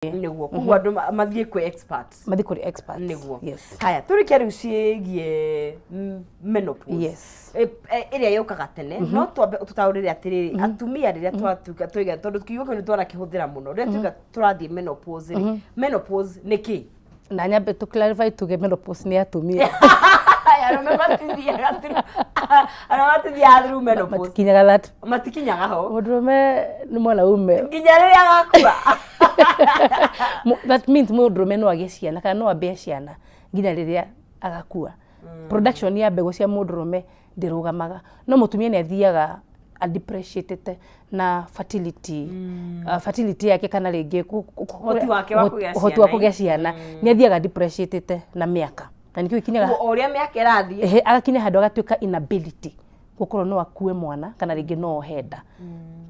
Nĩguo, koguo andũ mathiĩ kwĩ experts. Mathiĩ kũrĩ experts. Nĩguo. Yes. Haya, tũrĩkia rĩu ciĩgiĩ menopause. Yes. Ĩrĩa yũkaga tene, no twambe tũtaũrĩre atĩrĩrĩ atumia, rĩrĩa twatuĩka tũiga, tondũ kiugo kĩu nĩ twanakĩhũthĩra mũno, rĩrĩa tuiga tũrathiĩ menopause rĩ, menopause nĩ kĩ? Na nyambe tũ clarify, tuge menopause nĩ atumia. Arũme matithiaga arũme matithiaga through menopause. Matikinyaga that. Matikinyaga ho. Mũndũrũme nĩ mwanaume nginya rĩrĩa agakua. That means mũndũrũme no agĩe ciana kana no ambĩe ciana nginya rĩrĩa agakua. Production ya mbegũ cia mũndũrũme ndĩrũgamaga, no mũtumia nĩ athiaga adepreciatĩte na fertility, fertility yake, kana rĩngĩ ũhoti wake wa kũgĩa ũhoti wa ciana. Kũgĩa ciana nĩ athiaga depreciatĩte na mĩaka, na nĩkĩo ikinyaga o ũrĩa mĩaka ĩrathiĩ. Ehe, agakinya handũ agatuĩka inability gũkorwo no akue mwana kana rĩngĩ no ohe nda.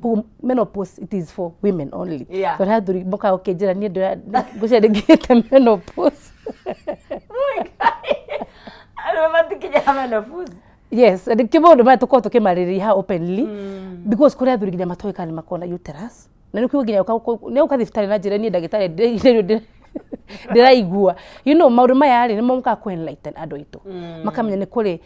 Koguo menopause, it is for women only. Tondũ athuri mokaga gũkĩnjĩra, "Niĩ ngwĩciria ndĩngĩte menopause." Arũme matikinyaga menopause. Yes, nĩkĩo maũndũ maya tũkorwo tũkĩmarĩrĩria haha openly, because kũrĩ athuri nginya matoĩ kana nĩ makoragwo na uterus, na nĩkĩo nginya nĩ ũka thibitarĩ na njĩra, "Niĩ ndagĩtarĩ, ndĩraigua." Maũndũ maya rĩ, nĩmo mokaga kũ enlighten andũ aitũ, makamenya nĩ kũrĩ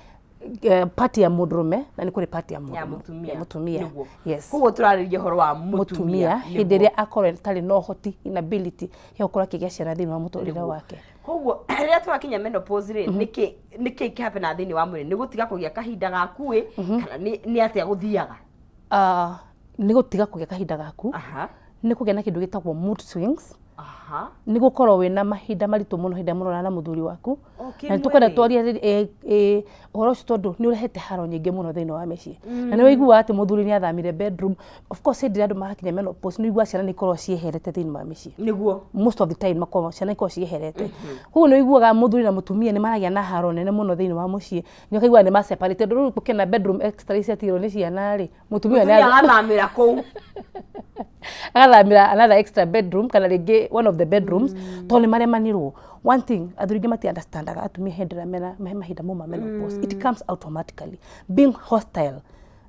part ya mũndũrũme na nĩ kũrĩ part ya ya mũtumia. Ya mũtumia. Nĩguo. Yes. Koguo tũrarĩria ũhoro wa mũtumia. Mũtumia hĩndĩ ĩrĩa akorwo atarĩ na ũhoti, inability ya gũkorwo akĩgĩa ciana thĩinĩ wa mũtũrĩre wake. Koguo rĩrĩa twakinya menopause rĩ, nĩkĩ kĩhapenaga thĩinĩ wa mwĩrĩ? Nĩ gũtiga kũgĩa kahinda gaku ĩ, kana nĩ atĩa gũthiaga? Ah, nĩ gũtiga kũgĩa kahinda gaku, nĩ kũgĩa na kĩndũ gĩtagwo mood swings, nĩ gũkorwo wĩna mahinda maritũ mũno hĩndĩ ĩrĩa mũrona na mũthuri waku. O, Na nĩ tũkwenda kĩmwĩrĩ. twarie ũhoro ũcio, tondũ nĩ ũrehete haro nyingĩ mũno thĩinĩ wa mĩciĩ, na nĩ ũiguaga atĩ mũthuri nĩ athamire bedroom. Of course, hĩndĩ ĩrĩa andũ marakinya menopause, nĩ ũiguaga ciana nĩ ikoragwo cieherete thĩinĩ wa mĩciĩ. Most of the time makoragwo ciana ikoragwo cieherete, koguo nĩ ũiguaga mũthuri na mũtumia nĩ maragĩa na haro nene mũno thĩinĩ wa mũciĩ, nĩ ũkaigua nĩ ma separate, tondũ rĩu gũkĩna bedroom extra ciatigirwo nĩ ciana rĩ, mũtumia mũtumia agathamĩra kũu. Agathamĩra another extra bedroom, kana rĩngĩ one of the bedrooms, tondũ nĩ maremanirwo. One thing, athuri aingĩ mati understandaga atumia hĩndĩ ĩrĩa mena me mahinda mau ma menopause, it comes automatically, being hostile,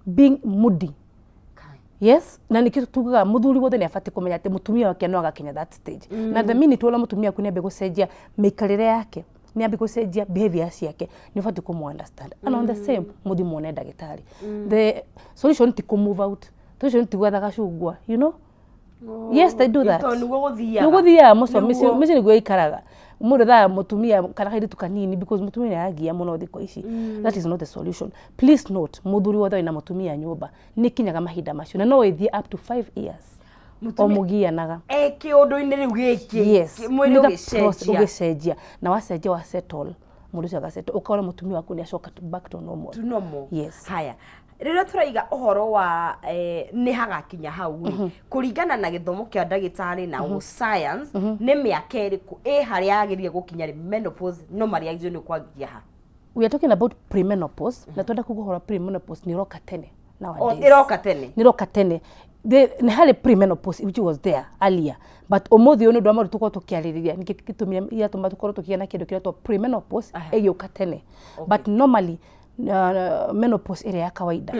being moody. Yes, na nĩkĩo tugaga mũthuri wothe nĩ abatiĩ kũmenya atĩ mũtumia wake no agakinya that stage, na the minute wona mũtumia waku nĩ ambia gũcenjia mĩikarĩre yake, nĩ ambia gũcenjia behavior ciake, nĩ ũbatiĩ kũmũ understand, and on the same mũthiĩ muone ndagĩtarĩ. The solution ti kũ move out, solution ti gwetha gacungwa. Yes, they do that. Tondũ nĩguo gũthiaga. Nĩ gũthiaga mũco. Nĩguo. Mĩciĩ nĩguo ĩikaraga mũndũ thaa mũtumia kana kairĩtu kanini, because mũtumia nĩ aragia mũno thikũ ici. That is not the solution. Please note, mũthuri wothe wĩna mũtumia nyũmba nĩ kinyaga mahinda macio, na no ĩthiĩ up to 5 years o Mũtumia mũgianaga. E kĩũndũ-inĩ rĩu gĩkĩ. Yes. Mwĩrĩ Nĩ the process ũgĩcenjia. Ũgĩcenjia, na wacenjia, wa settle, mũndũ ũcio agasettle, ũkona mũtumia waku nĩ acoka back to normal. To normal. Yes. Haya, rĩrĩa tũraiga ũhoro wa nĩ hagakinya hau rĩ, kũringana na gĩthomo kĩa ndagĩtarĩ na science, nĩ mĩaka ĩrĩkũ ĩ harĩa yagĩrĩire gũkinya rĩ menopause no marĩa agĩrĩirwo nĩ kwanjia ha? We are talking about premenopause, na twenda kuga ũhoro wa premenopause nĩ ũroka tene nowadays. Ĩroka tene. Nĩ ĩroka tene. Nĩ harĩ premenopause which was there earlier, but ũmũthĩ ũyũ nĩ ũndũ wa maũndũ tũkorwo tũkĩarĩrĩria, nĩkĩo gĩtũmi iratũma tũkorwo tũkĩgĩa na kĩndũ kĩretwo premenopause ĩgĩũka tene. But normally, menopause ĩrĩa ya kawaida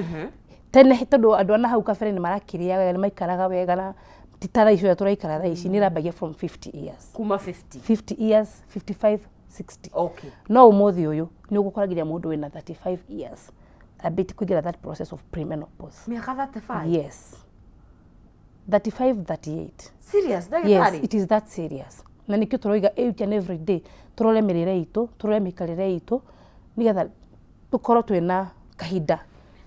tene, tondũ andũ ana hau kabere nĩ marakĩrĩa wega, nĩ maikaraga wega, na ti ta thaa ici ũrĩa tũraikara thaa ici, nĩ ĩrambagia from 50 years. Kuma 50. 50 years, 55, 60. No ũmũthĩ ũyũ nĩ ũgũkora nginya mũndũ wĩna 35 years ambĩtie kũingĩra that process of premenopause. Mĩaka 35? Yes, 35, 38. Serious? Yes. Ndagĩtarĩ. It is that serious, na nĩkĩo tũroiga each and every day tũrore mĩrĩre itũ, tũrore mĩikarĩre itũ, nĩgetha tũkorwo twĩna kahinda.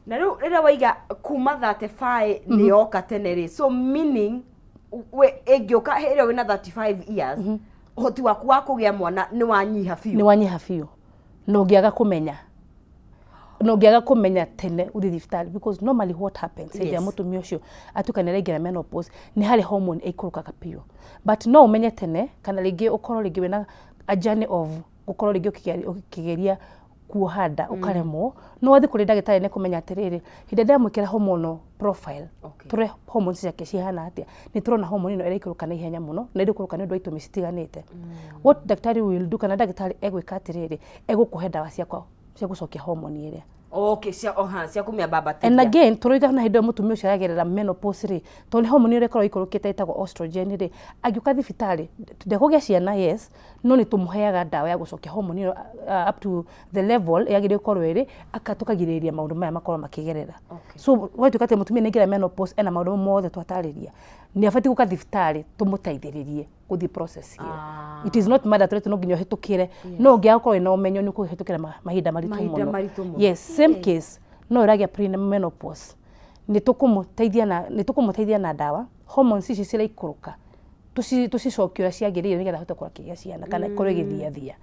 Na rĩu rĩrĩa waiga kuma 35 nĩ yoka tene rĩ, so meaning we ĩngĩũka ĩrĩa wĩna 35 years, ũhoti waku wa kũgĩa mwana nĩ wanyiha Nĩ biũ. Wanyiha biũ, na ũngĩaga kũmenya tene ũthiĩ thibitarĩ, because normally what happens hĩndĩ ya mũtumia ũcio atuĩka nĩ araingĩra menopause, nĩ harĩ hormone ĩikũrũkaga biũ. But no ũmenye tene, kana rĩngĩ ũkorwo rĩngĩ wĩna a journey of gũkorwo rĩngĩ ũkĩgeria kuoha nda ũkaremwo, no wathiĩ kũrĩ ndagĩtarĩ nĩ kũmenya atĩrĩrĩ, hĩndĩ ĩrĩa ndamwĩkĩra hormonal profile, tũrore hormones ciake cihana atĩa, nĩ tũrona hormone ĩno ĩraikũrũka na ihenya mũno, na ĩraikũrũka nĩ ũndũ wa itũmi citiganĩte. What ndagĩtarĩ will do, kana ndagĩtarĩ egwĩka atĩrĩrĩ, egũkũhe ndawa ciakwa cia gũcokia hormone ĩrĩa. Okay, cia oha cia kũmĩambambatĩria. And again, tũroiga na hĩndĩ ĩyo mũtumia ũcio aragerera menopause rĩ, tondũ nĩ hormone ĩrĩa ĩkoragwo ĩikũrũkĩte ĩtagwo estrogen rĩ, angĩũka thibitarĩ, ndekũgĩa ciana yes, no nĩ tũmũheaga ndawa ya gũcokia hormone ĩyo up to the level yagĩrĩire gũkorwo ĩrĩ, tũkagirĩrĩria maũndũ maya makorwo makĩgerera. So gwatuĩka atĩ mũtumia nĩ aingĩra menopause ena maũndũ mothe twatarĩria, nĩ abatiĩ gũka thibitarĩ tũmũteithĩrĩrie gũthiĩ process ĩyo. It is not mandatory atĩ no nginya ũhĩtũkĩre, no ũngĩaga gũkorwo wĩna ũmenyo nĩ ũkũhĩtũkĩra mahinda maritũ Mahinda mũno. maritũ mũno. Yes, same case, no ĩragĩa pre-menopause, nĩ tũkũmũteithia na ndawa, hormones ici ciraikũrũka, tũcicokie ũrĩa ciagĩrĩire nĩgetha ahote gũkorwo akĩgĩa ciana kana ĩkorwo ĩgĩthiathia.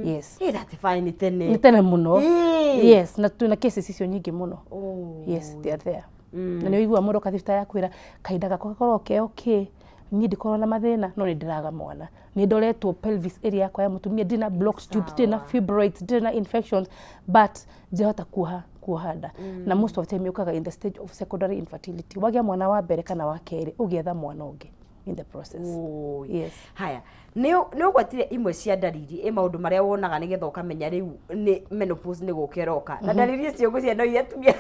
Yes. Ĩ, 35 nĩ tene. Nĩ tene mũno. Ĩĩ. Yes, na twĩna cases icio nyingĩ mũno. Oh. Yes, they are there. Na nĩ ũiguaga mũndũ oka thibitarĩ akwĩra kahinda gakwa gakoragwo ke okay, niĩ ndikoragwo na mathĩna no nĩ ndĩraga mwana. Nĩ ndoretwo pelvis area yakwa ya mũtumia, ndirĩ na blocked tubes, ndirĩ na fibroids, ndirĩ na infections, but ndirahota kuoha nda. Na most of the time yũkaga in the stage of secondary infertility. Wagĩa mwana wa mbere kana wa kerĩ, ũgĩetha mwana ũngĩ in the process. Oi. Yes. Haya, nĩ ũgwetire imwe cia ndariri ĩ maũndũ marĩa wonaga nĩgetha ũkamenya rĩu nĩ menopause nĩ gũka ĩroka, na ndariri icio ngwĩciria no iria atumia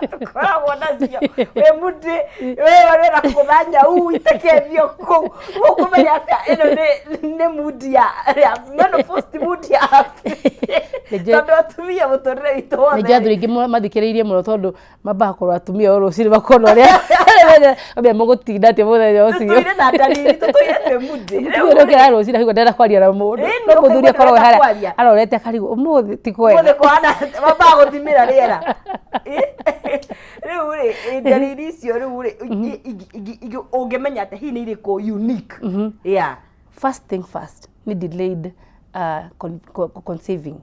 tũkoragwo nacio, wĩ mũndĩ wĩ ũrenda kũgũtha nyau itekethio kũu, ũkũmenya atĩa ĩno nĩ mood ya menopause, ti mood ya tondũ atumia mũtũrĩre witũ wothe. Nĩ athuri aingĩ mathikĩrĩirie mũno tondũ mambaga kũrora atumia o rũcinĩ makona ũrĩa ambia mũgũtinda atĩa mũthenya ũcio. Tũtũire na ndariri, tũtũire twĩ mũndĩ. Mũtumia ũrĩa ũkĩra rũcinĩ akaigua ndarenda kwaria na mũndũ. Ĩĩ, No mũthuri ũkaigua akoragwo ndarenda harĩa kwaria. arorete akarigwo ũmũthĩ ti kwega. Ũmũthĩ kũhana mambaga gũthimĩra rĩera. Rĩu rĩ, ndariri icio rĩu rĩ, ũngĩmenya atĩa hihi nĩ irĩkũ unique? Yeah. First thing first, nĩ delayed conceiving.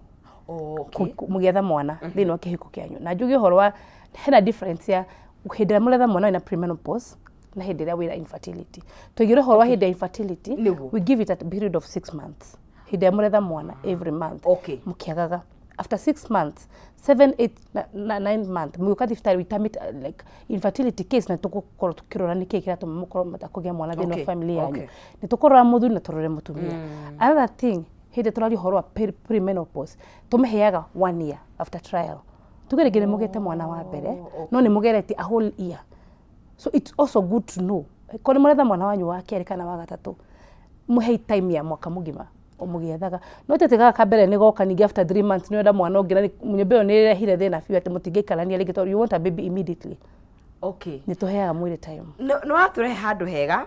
Okay. Mũgĩetha mwana thĩinĩ wa kĩhiko kĩanyu. Na njuge ũhoro wa hena difference ya hĩndĩ ĩrĩa mũretha mwana wĩna premenopause na hĩndĩ ĩrĩa wĩna infertility. Tũigire ũhoro wa hĩndĩ ya infertility, Nĩguo. we give it a period of 6 months. Hĩndĩ ĩrĩa mũretha mwana every month, mũkĩagaga. After 6 months, 7, 8, 9 months, mũgĩũka thibitarĩ, we term it like infertility case, na tũgũkorwo tũkĩrora nĩkĩĩ kĩratũma mũkorwo mũtakũgĩa mwana thĩinĩ wa family yanyu. Nĩ tũkũrora mũthuri na tũrore mũtumia. Another thing, hĩndĩ tũraria ũhoro wa premenopause, tũmĩheaga one year after trial. Tuge rĩngĩ nĩ mũgĩte mwana wa mbere, no nĩ mũgeretie a whole year. So it's also good to know korwo nĩ mũretha mwana wanyu wa kerĩ kana wa gatatũ, mũhei time ya mwaka mũgima o mũgĩethaga. No ti atĩ gaka ka mbere nĩ goka, ningĩ after 3 months nĩ ũrenda mwana ũngĩ, na nyũmba ĩyo nĩ ĩrehire thĩna biũ atĩ mũtingĩikarania rĩngĩ tondũ you want a baby immediately. Nĩ tũheaga mwĩrĩ time. Nĩ watũrehe handũ hega,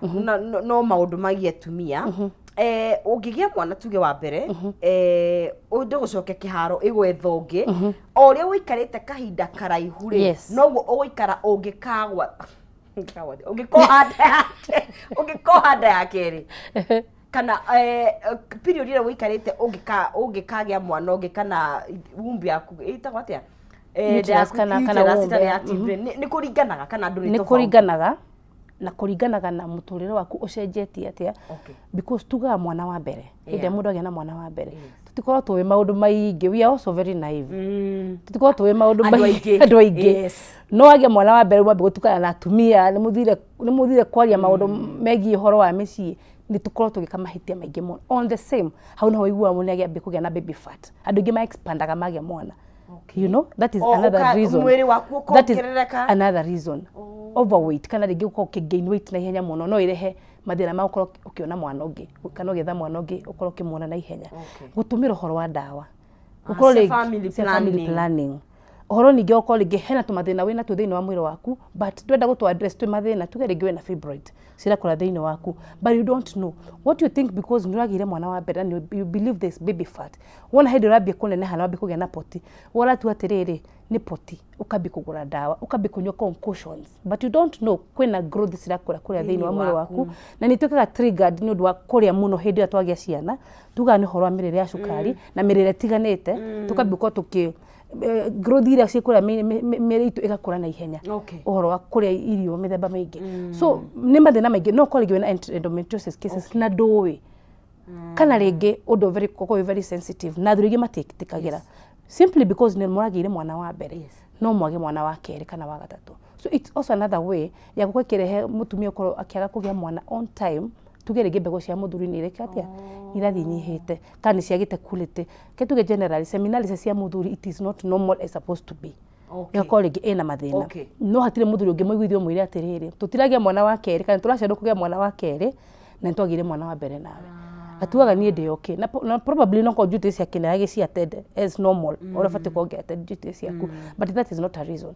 no maũndũ magiĩ atumia. Ũngĩgĩa mwana tuge wa mbere, ndũgũcoke kĩharo ĩgwetha ũngĩ, o ũrĩa ũikarĩte kahinda karaihu rĩ, noguo ũgũikara ũngĩkagwa ũngĩkoha nda ya kerĩ, kana period ĩrĩa ũikarĩte ũngĩkagĩa mwana ũngĩ, kana womb yaku ĩtagwo atĩa? Uterus nda yaku, kana uterus womb, ĩtarĩ active, nĩ kũringanaga kana andũ nĩ nĩ tofauti? Kũringanaga na mũtũrĩre waku ũcenjetie atĩa, because tugaga mwana wa mbere, hĩndĩ ĩrĩa mũndũ agĩa na mwana wa mbere, tũtikoragwo tũĩ maũndũ maingĩ. We are also very naive. Tũtikoragwo tũĩ maũndũ Andũ maingĩ. aingĩ. Andũ aingĩ. No wagĩa mwana wa mbere, wambie gũtukana na atumia, nĩ mũthire kwaria maũndũ megiĩ ũhoro wa mĩciĩ, nĩ tũkoragwo tũgĩka mahĩtia maingĩ mũno. On the same, hau niho ũiguaga mũndũ nĩagĩambia kũgĩa na baby fat. Andũ aingĩ ma expandaga magĩa mwana. That is O, another reason. Mwĩrĩ waku That is ũkongerereka. another reason. Overweight, kana rĩngĩ gũkorwo ũkĩ-gain weight na ihenya mũno, no ĩrehe mathĩna ma gũkorwo ũkĩona mwana ũngĩ, kana ũgĩetha mwana ũngĩ ũkorwo ũkĩmuona na ihenya. Gũtũmĩra ũhoro wa ndawa. Gũkorwo Cia rĩngĩ- family cia family planning. Planning. Ũhoro ningĩ ũkorwo rĩngĩ hena tũmathĩna wĩna tuo thĩinĩ wa mwĩrĩ waku, but ndwenda gũtũ address twĩ mathĩna. Tuge rĩngĩ wĩna fibroid cirakũra thĩinĩ waku, but you don't know what you think because nĩ ũragĩire mwana wa mbere na you believe this baby fat. Wona hĩndĩ ũrambia kũneneha na wambia kũgĩa na poti, ũratua atĩrĩrĩ nĩ poti, ũkambia kũgũra ndawa, ũkambia kũnyua concoctions, but you don't know kwĩna growth cirakũra kũrĩa thĩinĩ wa mwĩrĩ waku, na nĩ ituĩkaga triggered nĩ ũndũ wa kũrĩa mũno hĩndĩ ĩrĩa twagĩa ciana. Tugaga nĩ ũhoro wa mĩrĩre ya cukari na mĩrĩre ĩtiganĩte, tũkambia gũkorwo tũkĩ growth iria ciĩkũrĩa mĩrĩ itũ ĩgakũra na ihenya. Ũhoro wa kũrĩa irio mĩthemba mĩingĩ, so nĩ mathĩna maingĩ. No ũkorwo rĩngĩ wĩna endometriosis cases na ndũĩ, kana rĩngĩ ũndũ very ũkorwo wĩ very sensitive, na athuri aingĩ matiĩtĩkagĩra simply because nĩ mũragĩire mwana wa mbere, no mwage mwana wa kerĩ kana wa gatatũ. So it's also another way ya gũkorwo ĩkĩrehe mũtumia ũkorwo akĩaga kũgĩa mwana on time. Tuge rĩngĩ mbegũ cia mũthuri nĩ ireka atĩa, irathiĩ inyihĩte kana nĩ ciagĩte quality. Ke tuge generally seminalysis cia mũthuri, it is not normal as supposed to be. Ĩgakorwo rĩngĩ ĩna mathĩna. No hatirĩ mũthuri ũngĩmũiguithia ũmwĩre atĩrĩrĩ, tũtiragĩa mwana wa kerĩ kana tũracererwo kũgĩa mwana wa kerĩ na nĩtwagĩire mwana wa mbere nawe. Atuaga niĩ ndĩ okay. Na probably no korwo duties ciake nĩ aragĩci attend as normal, ũrĩa ũbatiĩ gũkorwo ũngĩ attend duties ciaku, but that is not a reason.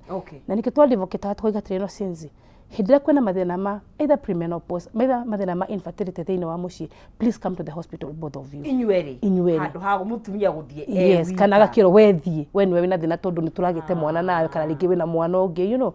Na nĩkĩo twa advocate tũkoiga atĩrĩrĩ, no since hĩndĩ ĩrĩa kwĩna mathĩna ma either premenopause, either mathĩna ma infertility thĩinĩ wa mũciĩ, please come to the hospital, both of you. Inyuerĩ. Inyuerĩ. Handũ ha mũtumia gũthiĩ e Yes, wika. Kana agakĩrwo wethiĩ we nĩwe wĩna thĩna tondũ nĩ tũragĩte mwana nawe, kana rĩngĩ wĩna mwana ũngĩ.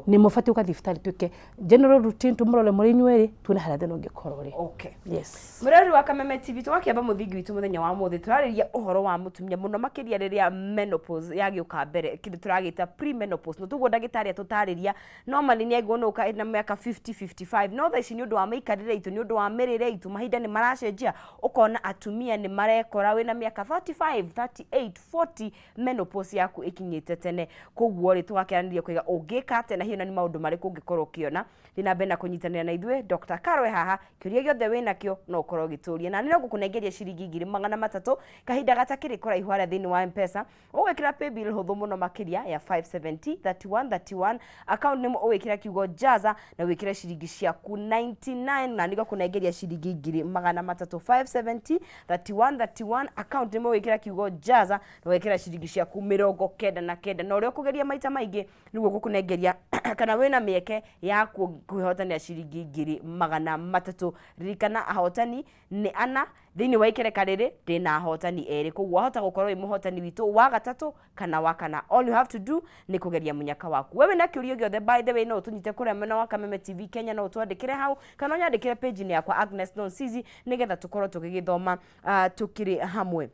Nĩ mũbatiĩ gũka thibitarĩ tuĩke general routine, tũmũrore mũrĩ inyuerĩ, tuone harĩa thĩna ũngĩkorwo ũrĩ. Yes. Mũrori wa Kameme TV, tũgakĩamba mũthingi witũ mũthenya wa mũthĩ, tũrarĩria ũhoro wa mũtumia mũno makĩria rĩrĩa menopause yagĩũka mbere, kĩndũ tũragĩta pre-menopause. Na tuguo ndagĩtarĩ atũtarĩria, normally nĩ agĩrĩirwo nĩ gũka na mĩaka 50 55, no thaa ici nĩ ũndũ wa mĩikarĩre itũ, nĩ ũndũ wa mĩrĩre itũ, mahinda nĩ maracenjia, ũkona atumia nĩ marekora wĩna mĩaka 35, 38, 40, menopause yaku ĩkinyĩte tene. Koguo rĩ, tũgakĩaranĩria kũiga ũngĩka atĩa na hihi na nĩ maũndũ marĩkũ ũngĩkorwo ũkĩona. Thiĩ na mbere na kũnyitanĩra na ithuĩ. Dr. Caro e haha, kĩũria gĩothe wĩnakĩo no ũkorwo ũgĩtũria, na nĩ no ngũkũnengeria ciringi 300,000 kahinda gatakĩrĩ kũraihu harĩa thĩinĩ wa M-Pesa. Ũgwĩkĩra paybill hũthũ mũno makĩria ya 570 31 31, account name ũgwĩkĩra kiugo Jaza na wĩkĩre ciringi ciaku 99, na nĩngũkũnengeria ciringi 300,000. 570 31 31, account name ũgwĩkĩra kiugo Jaza na wĩkĩra ciringi ciaku 99, na ũrĩa ũkũgeria maita maingĩ nĩguo ngũkũnengeria kana wĩna mĩeke ya kwĩhotanĩra ciringi 300,000. Ririkana ahotani nĩ ana thĩinĩ wa ikereka rĩrĩ, ndĩna ahotani erĩ, koguo wahota gũkorwo wĩ mũhotani witũ wa gatatũ kana wa kana. All you have to do nĩ kũgeria mũnyaka waku. We wĩna kĩũria gĩothe, by the way, no ũtũnyite kũrĩa mwena wa Kameme TV Kenya, no ũtwandĩkĩre hau kana ũnyandĩkĩre page-inĩ yakwa Agnes Nonsizi, nĩgetha tũkorwo tũgĩgĩthoma tũkĩrĩ hamwe.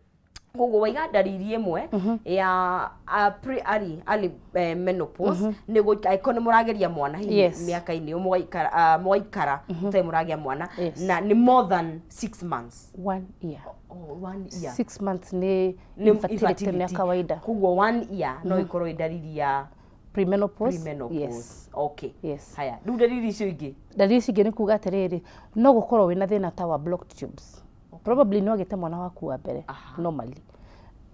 Koguo waiga ndariri ĩmwe ya pre early, early menopause nĩ angĩkorwo nĩ mũrageria mwana hihi mĩaka-inĩ ĩyo mũgaikara, mũgaikara mũtarĩ mũragĩa mwana na nĩ more than 6 months. One year. Oh, one year. 6 months nĩ nĩ infertility nĩ ya kawaida. Koguo one year no ĩkorwo ĩ ndariri ya premenopause. Premenopause. Yes. Okay. Yes. Haya, rĩu ndariri icio ingĩ? Ndariri ici ingĩ nĩ kuga atĩrĩrĩ, no gũkorwo wĩna thĩna ta wa blocked tubes. Probably no agĩte mwana waku wa mbere normally,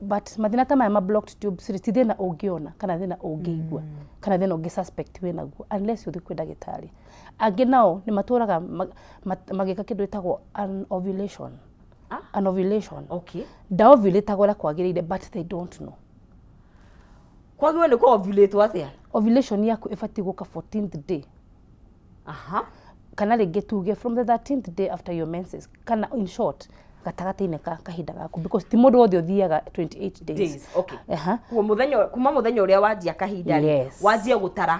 but mathĩna ta maya ma blocked tubes rĩ, ti thĩna ũngĩona kana thĩna ũngĩigua kana thĩna ũngĩ suspect wĩ naguo unless ũthiĩ kwĩ ndagĩtarĩ. Angĩ nao nĩ matũraga magĩka kĩndũ gĩtagwo anovulation. Ah? Anovulation. Ndaovulataga ũrĩa kwagĩrĩire, but they don't know. Kwagĩrĩirwo nĩ kũ ovulate atĩa? Ovulation yaku ĩbatiĩ gũka 14th day kana rĩngĩ tuge from the 13th day after your menses, kana in short gatagatĩ-inĩ ka kahinda gaku, because ti mũndũ wothe ũthiaga 28 days. Days, okay. Kuo mũthenya, kuma mũthenya ũrĩa wanjia kahinda rĩ, wanjie gũtara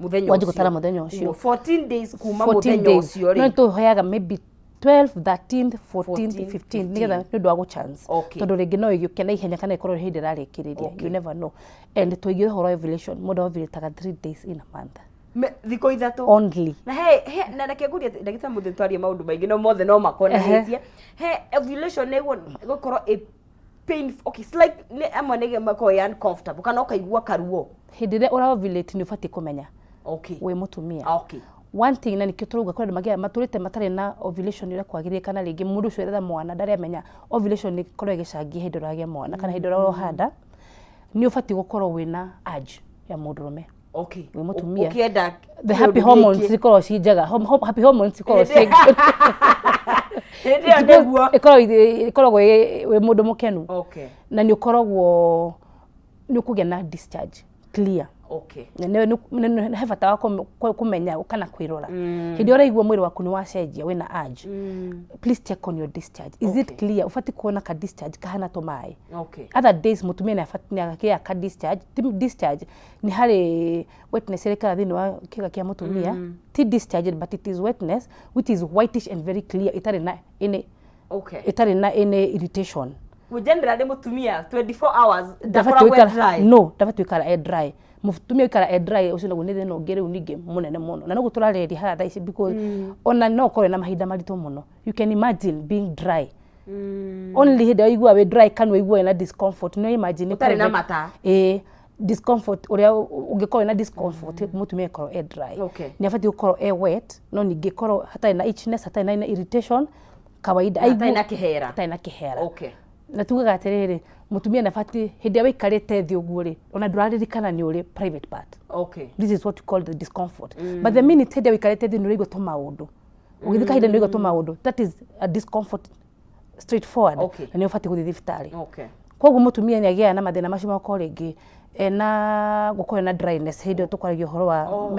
mũthenya. Wanjie gũtara mũthenya ũcio. 14 days kuma 14 mũthenya days. ũcio No rĩ. tũheaga maybe 12, 13, 14, 14, 15, nĩgetha nĩ ũndũ wa gũ chance, tondũ rĩngĩ no ĩgĩũke na ihenya kana ĩkorwo hĩndĩ ĩrarĩkĩrĩria. You never know. And tũigire ũhoro wa ovulation, mũndũ ovulataga 3 days in a month. Thikũ 3. Only. Na he na reke ngurie ndagĩtarĩ mũthĩ, twarie maũndũ maingĩ no mothe no makonanĩtie he ovulation, nĩguo gũkorwo ĩ pain, okay, slight, nĩ amwe nĩ makorwo ĩ uncomfortable kana ũkaigua karuo. Hĩndĩ ĩrĩa ũra ovulate nĩ ũbatiĩ kũmenya wĩ mũtumia. One thing, na nĩkĩo tũrauga kwĩ andũ magĩaga matũrĩte matarĩ na ovulation ũrĩa kwagĩrĩire, kana rĩngĩ mũndũ ũcio aretha mwana ndarĩ amenya ovulation nĩ ĩkoragwo ĩgĩcangia hĩndĩ ĩrĩa ũragĩa mwana kana hĩndĩ ĩrĩa ũrohanda, nĩ ũbatiĩ gũkorwo wĩna urge ya mũndũrũme. Wĩ mũtumia. Ũkĩenda The happy kĩũndũ hormones gĩkĩ. cikoragwo ci njega. Happy hormones cikoragwo ci Hĩndĩ ĩyo nĩguo ĩkoragwo wĩ mũndũ mũkenu na nĩ ũkoragwo nĩ ũkũgĩa na discharge clear. Na he bata wa kũmenya kana kwĩrora hĩndĩ ĩrĩa ũraigua mwĩrĩ waku nĩ wacenjia, wĩna urge, please check on your discharge. Is it clear? Ũbatiĩ kuona ka discharge kahana tũmaĩ. Other days mũtumia nĩ abatiĩ nĩ agĩa ka discharge, ti discharge, nĩ harĩ wetness ĩrĩkaga thĩinĩ wa kĩga kĩa mũtumia, ti discharge but it is wetness which is whitish and very clear, ĩtarĩ na any ĩtarĩ na any irritation. Generally mũtumia 24 hours Ndabatiĩ ndakoragwo e gũikara dry. No, ndabatiĩ gũikara e dry. Mũtumia ũikara e dry, ũcio naguo nĩ thĩna ũngĩ rĩu ningĩ mũnene mũno, na noguo tũrarĩrĩria haha thaa ici, because ona no ũkorwo na mahinda maritũ mũno. You can imagine being dry only, hĩndĩ ĩrĩa ũiguaga wĩ dry kana ũiguaga wĩna discomfort, no imagine Ũtarĩ na mata. Ĩĩ. Discomfort ũrĩa ũngĩkorwo na discomfort, mũtumia ĩkorwo e dry. Nĩ abatiĩ gũkorwo e wet, no ningĩ korwo hatarĩ na itchiness, hatarĩ na irritation, kawaida. Hatarĩ na kĩhera. Hatarĩ na kĩhera. Na tugaga atĩrĩrĩ, mũtumia nĩ abatiĩ hĩndĩ ĩrĩa wĩikarĩte thĩ ũguo rĩ, ona ndũraririkana nĩ ũrĩ private part. This is what you call the discomfort. But the minute hĩndĩ ĩrĩa wĩikarĩte thĩ nĩ ũraigua tũmaũndũ, ũgĩthiĩ kahinda nĩ ũraigua tũmaũndũ, that is a discomfort straightforward. Na nĩ ũbatiĩ gũthiĩ thibitarĩ. Koguo mũtumia nĩ agĩaga na mathĩna macio makorwo rĩngĩ ena gũkorwo na dryness hĩndĩ ĩyo tũkwaragia ũhoro wa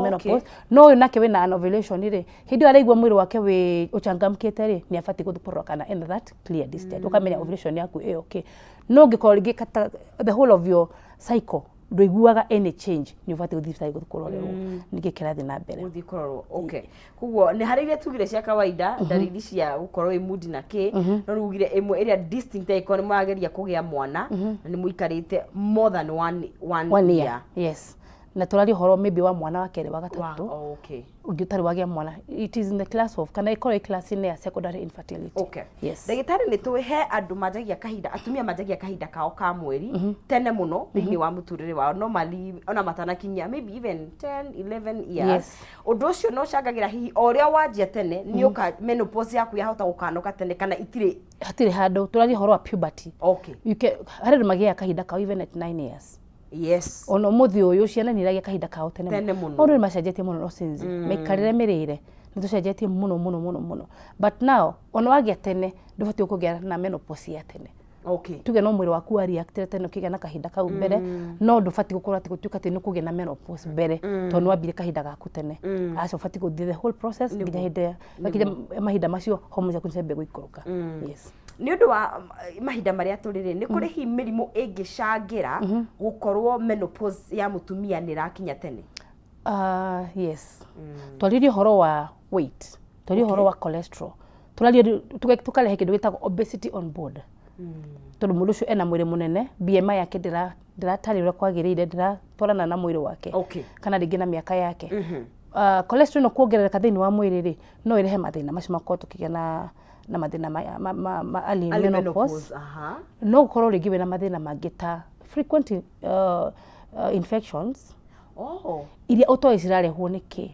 menopause. No ũyũ nake wĩna anovulation rĩ, hĩndĩ ĩyo araigua mwĩrĩ wake wĩ ũchangamkĩte rĩ, nĩ abatiĩ gũthiĩ kũrora kana ena that clear discharge, ũkamenya ovulation yaku ĩ okay. No ũngĩkorwo rĩngĩ kata the whole of your cycle ndũiguaga any change, nĩ ũbatiĩ gũthiĩ thibitarĩ gũthiĩ kũrorerwo nĩkĩ kĩrathiĩ na mbere. Gũthiĩ kũrorwo, okay. Koguo nĩ harĩ iria tugire cia kawaida, ndariri cia gũkorwo wĩ moody na kĩ, no rĩu ugire ĩmwe ĩrĩa distinct angĩkorwo nĩ mũrageria kũgĩa mwana na nĩ mũikarĩte more than one one year. Yes, na tũraria ũhoro maybe wa mwana wa kerĩ, wa gatatũ. Ũngĩ ũtarĩ wagĩa mwana, it is in the class of, kana ĩkorwo ĩ class-inĩ ya secondary infertility. Yes. Ndagĩtarĩ, nĩ tũĩ he andũ manjagia kahinda, atumia manjagia kahinda kao ka mweri tene mũno thĩinĩ wa mũtũrĩre wao, normally ona matanakinyia maybe even 10 11 years. Ũndũ ũcio no ũcangagĩra hihi o ũrĩa wanjia tene nĩ ũka menopause yaku yahota gũkanoka tene, kana itirĩ? Hatirĩ handũ, tũraria ũhoro wa puberty. You can, harĩ andũ magĩaga kahinda kao even at 9 years. Ona ũmũthĩ ũyũ ciana nĩ iragĩa kahinda kao tene. Tene mũno. Maũndũ nĩ macenjetie mũno, no since mĩikarĩre, mĩrĩre nĩ tũcenjetie mũno mũno mũno mũno. But now ona wagĩa tene ndũbatiĩ kũgĩa na menopause ya tene. Tuge no mwĩrĩ waku wa reactire tene ũkĩgĩa na kahinda kau mbere, no ndũbatiĩ gũkorwo atĩ gũtuĩka atĩ nĩ kũgĩa na menopause mbere tondũ nĩ wambire kahinda gaku tene. Aca, ũbatiĩ gũthiĩ the whole process nginya hĩndĩ ya nginya mahinda macio hormones ciaku nĩciambia gũikũrũka. Yes. Nĩ ũndũ wa mahinda marĩa tũrĩ rĩ, nĩ kũrĩ hihi mĩrimũ ĩngĩcangĩra gũkorwo menopause ya mũtumia nĩ ĩrakinya tene? Yes, twaririe ũhoro wa weight, twarie ũhoro wa cholesterol, tũraria tũkarehe kĩndũ gĩtagwo obesity on board, tondũ mũndũ ũcio ena mwĩrĩ mũnene, BMI yake ndĩratarĩ ũrĩa kwagĩrĩire, ndĩratwarana na mwĩrĩ wake kana rĩngĩ na mĩaka yake. Cholesterol ĩno kuongerereka thĩinĩ wa mwĩrĩ rĩ, no ĩrehe mathĩna macio makorwo tũkĩgĩa na mathĩna ma early early menopause. Menopause, aha. No gũkorwo rĩngĩ wĩna mathĩna mangĩ ta frequent infections iria ũtoĩ cirarehwo nĩ kĩ.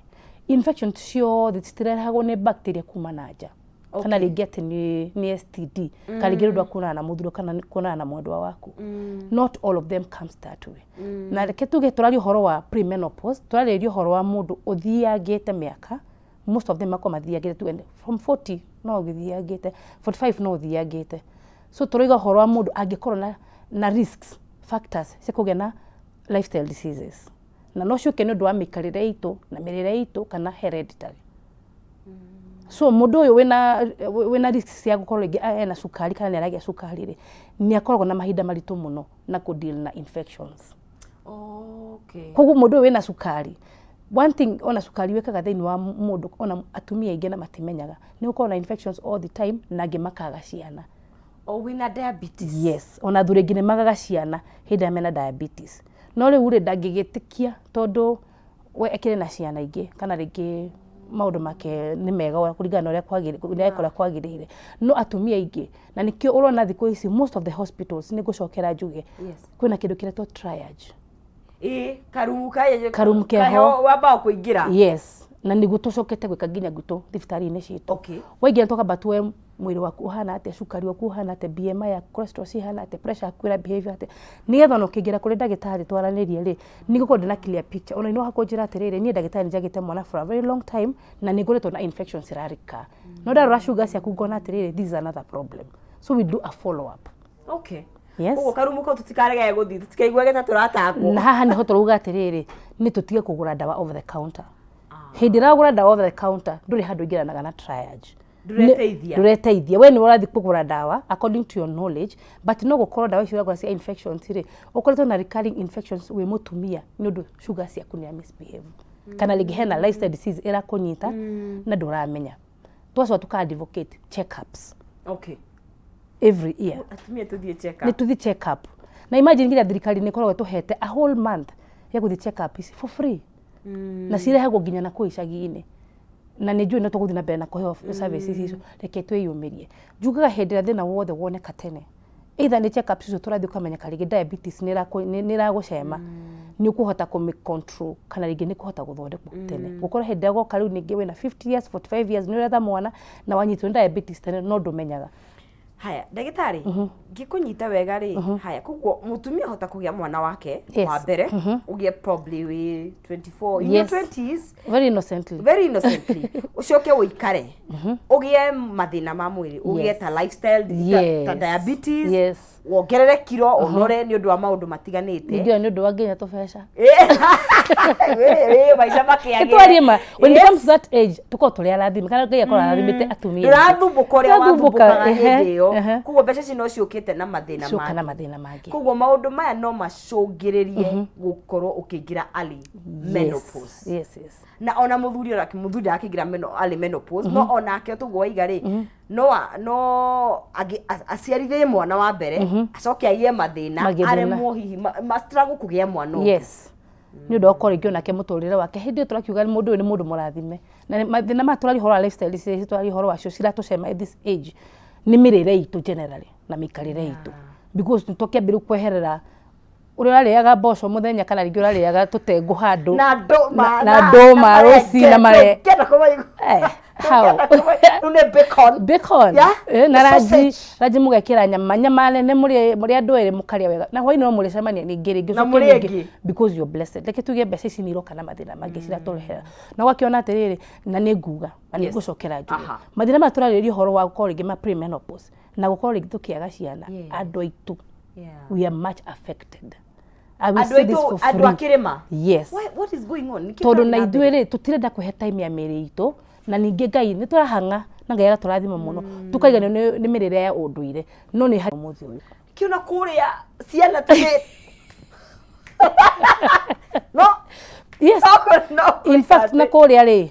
Infection ciothe citirehagwo nĩ bacteria kuma na nja kana rĩngĩ atĩ nĩ STD, kana rĩngĩ nĩ ũndũ wa kuonana na mũthuri kana nĩ kuonana na mwendwa waku. Not all of them comes that way. Na reke tuge tũraria ũhoro wa premenopause, tũrarĩrĩria ũhoro wa mũndũ ũthiangĩte mĩaka. Most of them makorwo mathiangĩte, tuge from 40 no ũgĩthiangĩte, 45 no ũthiangĩte. So tũrauga ũhoro wa mũndũ angĩkorwo na risks factors cia kũgĩa na lifestyle diseases, na no ciũke nĩ ũndũ wa mĩikarĩre itũ na mĩrĩre itũ kana hereditary. So mũndũ ũyũ wĩna risk cia gũkorwo rĩngĩ ena cukari kana nĩ aragĩa cukari rĩ, nĩ akoragwo na mahinda maritũ mũno na kũ deal na infections. Koguo mũndũ ũyũ wĩna cukari, one thing ona cukari wĩkaga thĩinĩ wa mũndũ, ona atumia aingĩ na matimenyaga, nĩ gũkorwo na infections all the time, na angĩ makaga ciana. O wĩna diabetes? Yes, ona athuri aingĩ nĩ magaga ciana hĩndĩ ĩrĩa mena diabetes. No rĩu rĩ, ndangĩgĩtĩkia tondũ we akĩrĩ na ciana ingĩ, kana rĩngĩ maũndũ make nĩ mega kũringana na ũrĩa ũrĩa kwagĩrĩire. No atumia aingĩ, na nĩkĩo ũrona thikũ ici most of the hospitals, nĩ ngũcokera njuge, kwĩna kĩndũ kĩretwo triage. Ĩ, karumu kaya. Karumu keho. Wambaga kũingĩra. Yes, na nĩguo tũcokete gwĩka nginya gwitũ thibitarĩ-inĩ citũ. Waingĩra tũkamba tuoe mwĩrĩ waku ũhana atĩa, cukari waku ũhana atĩa, BMI yaku, cholesterol cihana atĩa, pressure yaku ĩra behave atĩa, nĩgetha ona ũkĩingĩra kũrĩ ndagĩtarĩ twaranĩrie rĩ, nĩ ngũkorwo ndĩna clear picture. Ona no hakũnjĩra atĩrĩrĩ, niĩ ndagĩtarĩ nĩ njagĩte mwana for a very long time na nĩ ngoretwo na infections irarika, no ndarora sugar ciaku ngona atĩrĩrĩ, this is another problem, so we do a follow up. Yes. Koguo karumu kau tũtikaregage gũthiĩ, tũtikaiguage ta tũratakwo. Na haha nĩho tũrauga atĩrĩrĩ, nĩ tũtige kũgũra ndawa over the counter. Hĩndĩ ĩrĩa wagũra ndawa over the counter, ndũrĩ handũ ũingĩranaga na triage. Ndũreteithia. Ndũreteithia. We nĩ ũrathiĩ kũgũra ndawa according to your knowledge, but no gũkorwo ndawa icio ũragũra cia infections rĩ, ũkoretwo na recurring infections wĩ mũtumia nĩ ũndũ sugar ciaku nĩ misbehave, kana rĩngĩ hena lifestyle disease ĩrakũnyita na ndũramenya. Twacoka tũka advocate checkups every year. Atumia tũthiĩ check nĩ up. Tũthiĩ check up. Na imagine nginya thirikari nĩ ĩkoragwo ĩtũhete a whole month ya gũthiĩ check up ici for free, na cirehagwo nginya na kũu icagi-inĩ, na nĩ njũĩ no tũgũthiĩ na mbere na kũheo services icio. Reke twĩyũmĩrie. Njugaga hĩndĩ ĩrĩa thĩna wothe woneka tene, Either nĩ check ups icio tũrathiĩ ũkamenyeka rĩngĩ diabetes nĩ ĩragũcema, nĩ ũkũhota kũmĩ control kana rĩngĩ nĩ kũhota gũthondekwo tene, gũkorwo hĩndĩ ĩrĩa goka rĩu ningĩ wĩna 50 years, 45 years, nĩ ũretha mwana na wanyitwo nĩ diabetes tene no ndũmenyaga. Haya, ndagĩtarĩ, ngĩkũnyita wega rĩ, haya, koguo mũtumia ahota kũgĩa mwana wake wa mbere, ũgĩe probably wĩ 24, in your 20s. Very innocently. Very innocently. Ũcoke ũikare ũgĩe mathĩna ma mwĩrĩ, ũgĩe ta lifestyle ta diabetes, wongerere kiro, ũnore nĩ ũndũ wa maũndũ matiganĩte. Ningĩ ĩyo nĩ ũndũ wa nginya tũbeca. Ĩ, maica makĩagĩre. Twarie ma, when it comes to that age, tukorwo tũrĩ arathime kana Ngai akorwo arathimĩte atumia aingĩ. Ndũrathumbũka ũrĩa Ndũrathumbũka, wathumbũkaga hĩndĩ ĩyo. Koguo mbeca ici no ciũkĩte na mathĩna Ciũka na mangĩ. Mathĩna mangĩ. Koguo maũndũ maya no macũngĩrĩrie gũkorwo ũkĩingĩra early menopause. Yes. Na ona mũthuri, onake mũthuri ndakĩingĩra early menopause, no onake tũguo waiga rĩ, no aciarithie mwana wa mbere, acoke agĩe mathĩna, Magĩe thĩna. Aremwo hihi ma struggle kũgĩa mwana ũngĩ. Yes, nĩ ũndũ wa gũkorwo rĩngĩ onake mũtũrĩre wake hĩndĩ ĩyo tũrakiuga mũndũ ũyũ nĩ mũndũ mũrathime na mathĩna maya tũraria ũhoro wa lifestyle ici tũraria ũhoro wacio ciratũcema at this age nĩ mĩrĩre itũ generally na mĩikarĩre itũ, because nĩ tũkĩambĩrĩria kweherera ũrĩa ũrarĩaga mboco mũthenya kana rĩngĩ ũrarĩaga tũtengũ handũ Na ndũma. Na ndũma rũci na mare Ngĩenda kũmaigua. Eh, how? Rĩu nĩ bacon. Bacon. Na ranji. Sausage. Ranji mũgekĩra nyama nene, mũrĩ andũ erĩ mũkarĩa wega, na hwaĩ-inĩ no mũrĩcemania ningĩ rĩngĩ Na ũcoke mũrĩe rĩngĩ, ĩngĩ. because you're blessed. Reke tuge mbeca ici nĩ iroka na mathĩna mangĩ ciratũrehera na ũgakĩona atĩrĩrĩ, na nĩ nguga na nĩ ngũcokera njuge mathĩna maya tũrarĩrĩria ũhoro wa gũkorwo rĩngĩ ma pre-menopause na gũkorwo rĩngĩ tũkĩaga ciana, andũ aitũ, we are much affected. I will Andũ say this aitũ, for andũ free. a kĩrĩma. Yes. What is going on? Nĩkĩ Tondũ kĩrathiĩ na na ithuĩ mbere? rĩ, tũtirenda kwĩhe time ya mĩrĩ itũ, na ningĩ Ngai nĩ tũrahang'a na Ngai agatũrathima mũno, tũkaiganio nĩ mĩrĩre ya ũndũire, no nĩ harĩ ũmũthĩ ũyũ. Kĩona kũrĩa ciana tũgĩ no no. In fact, na kũrĩa rĩ,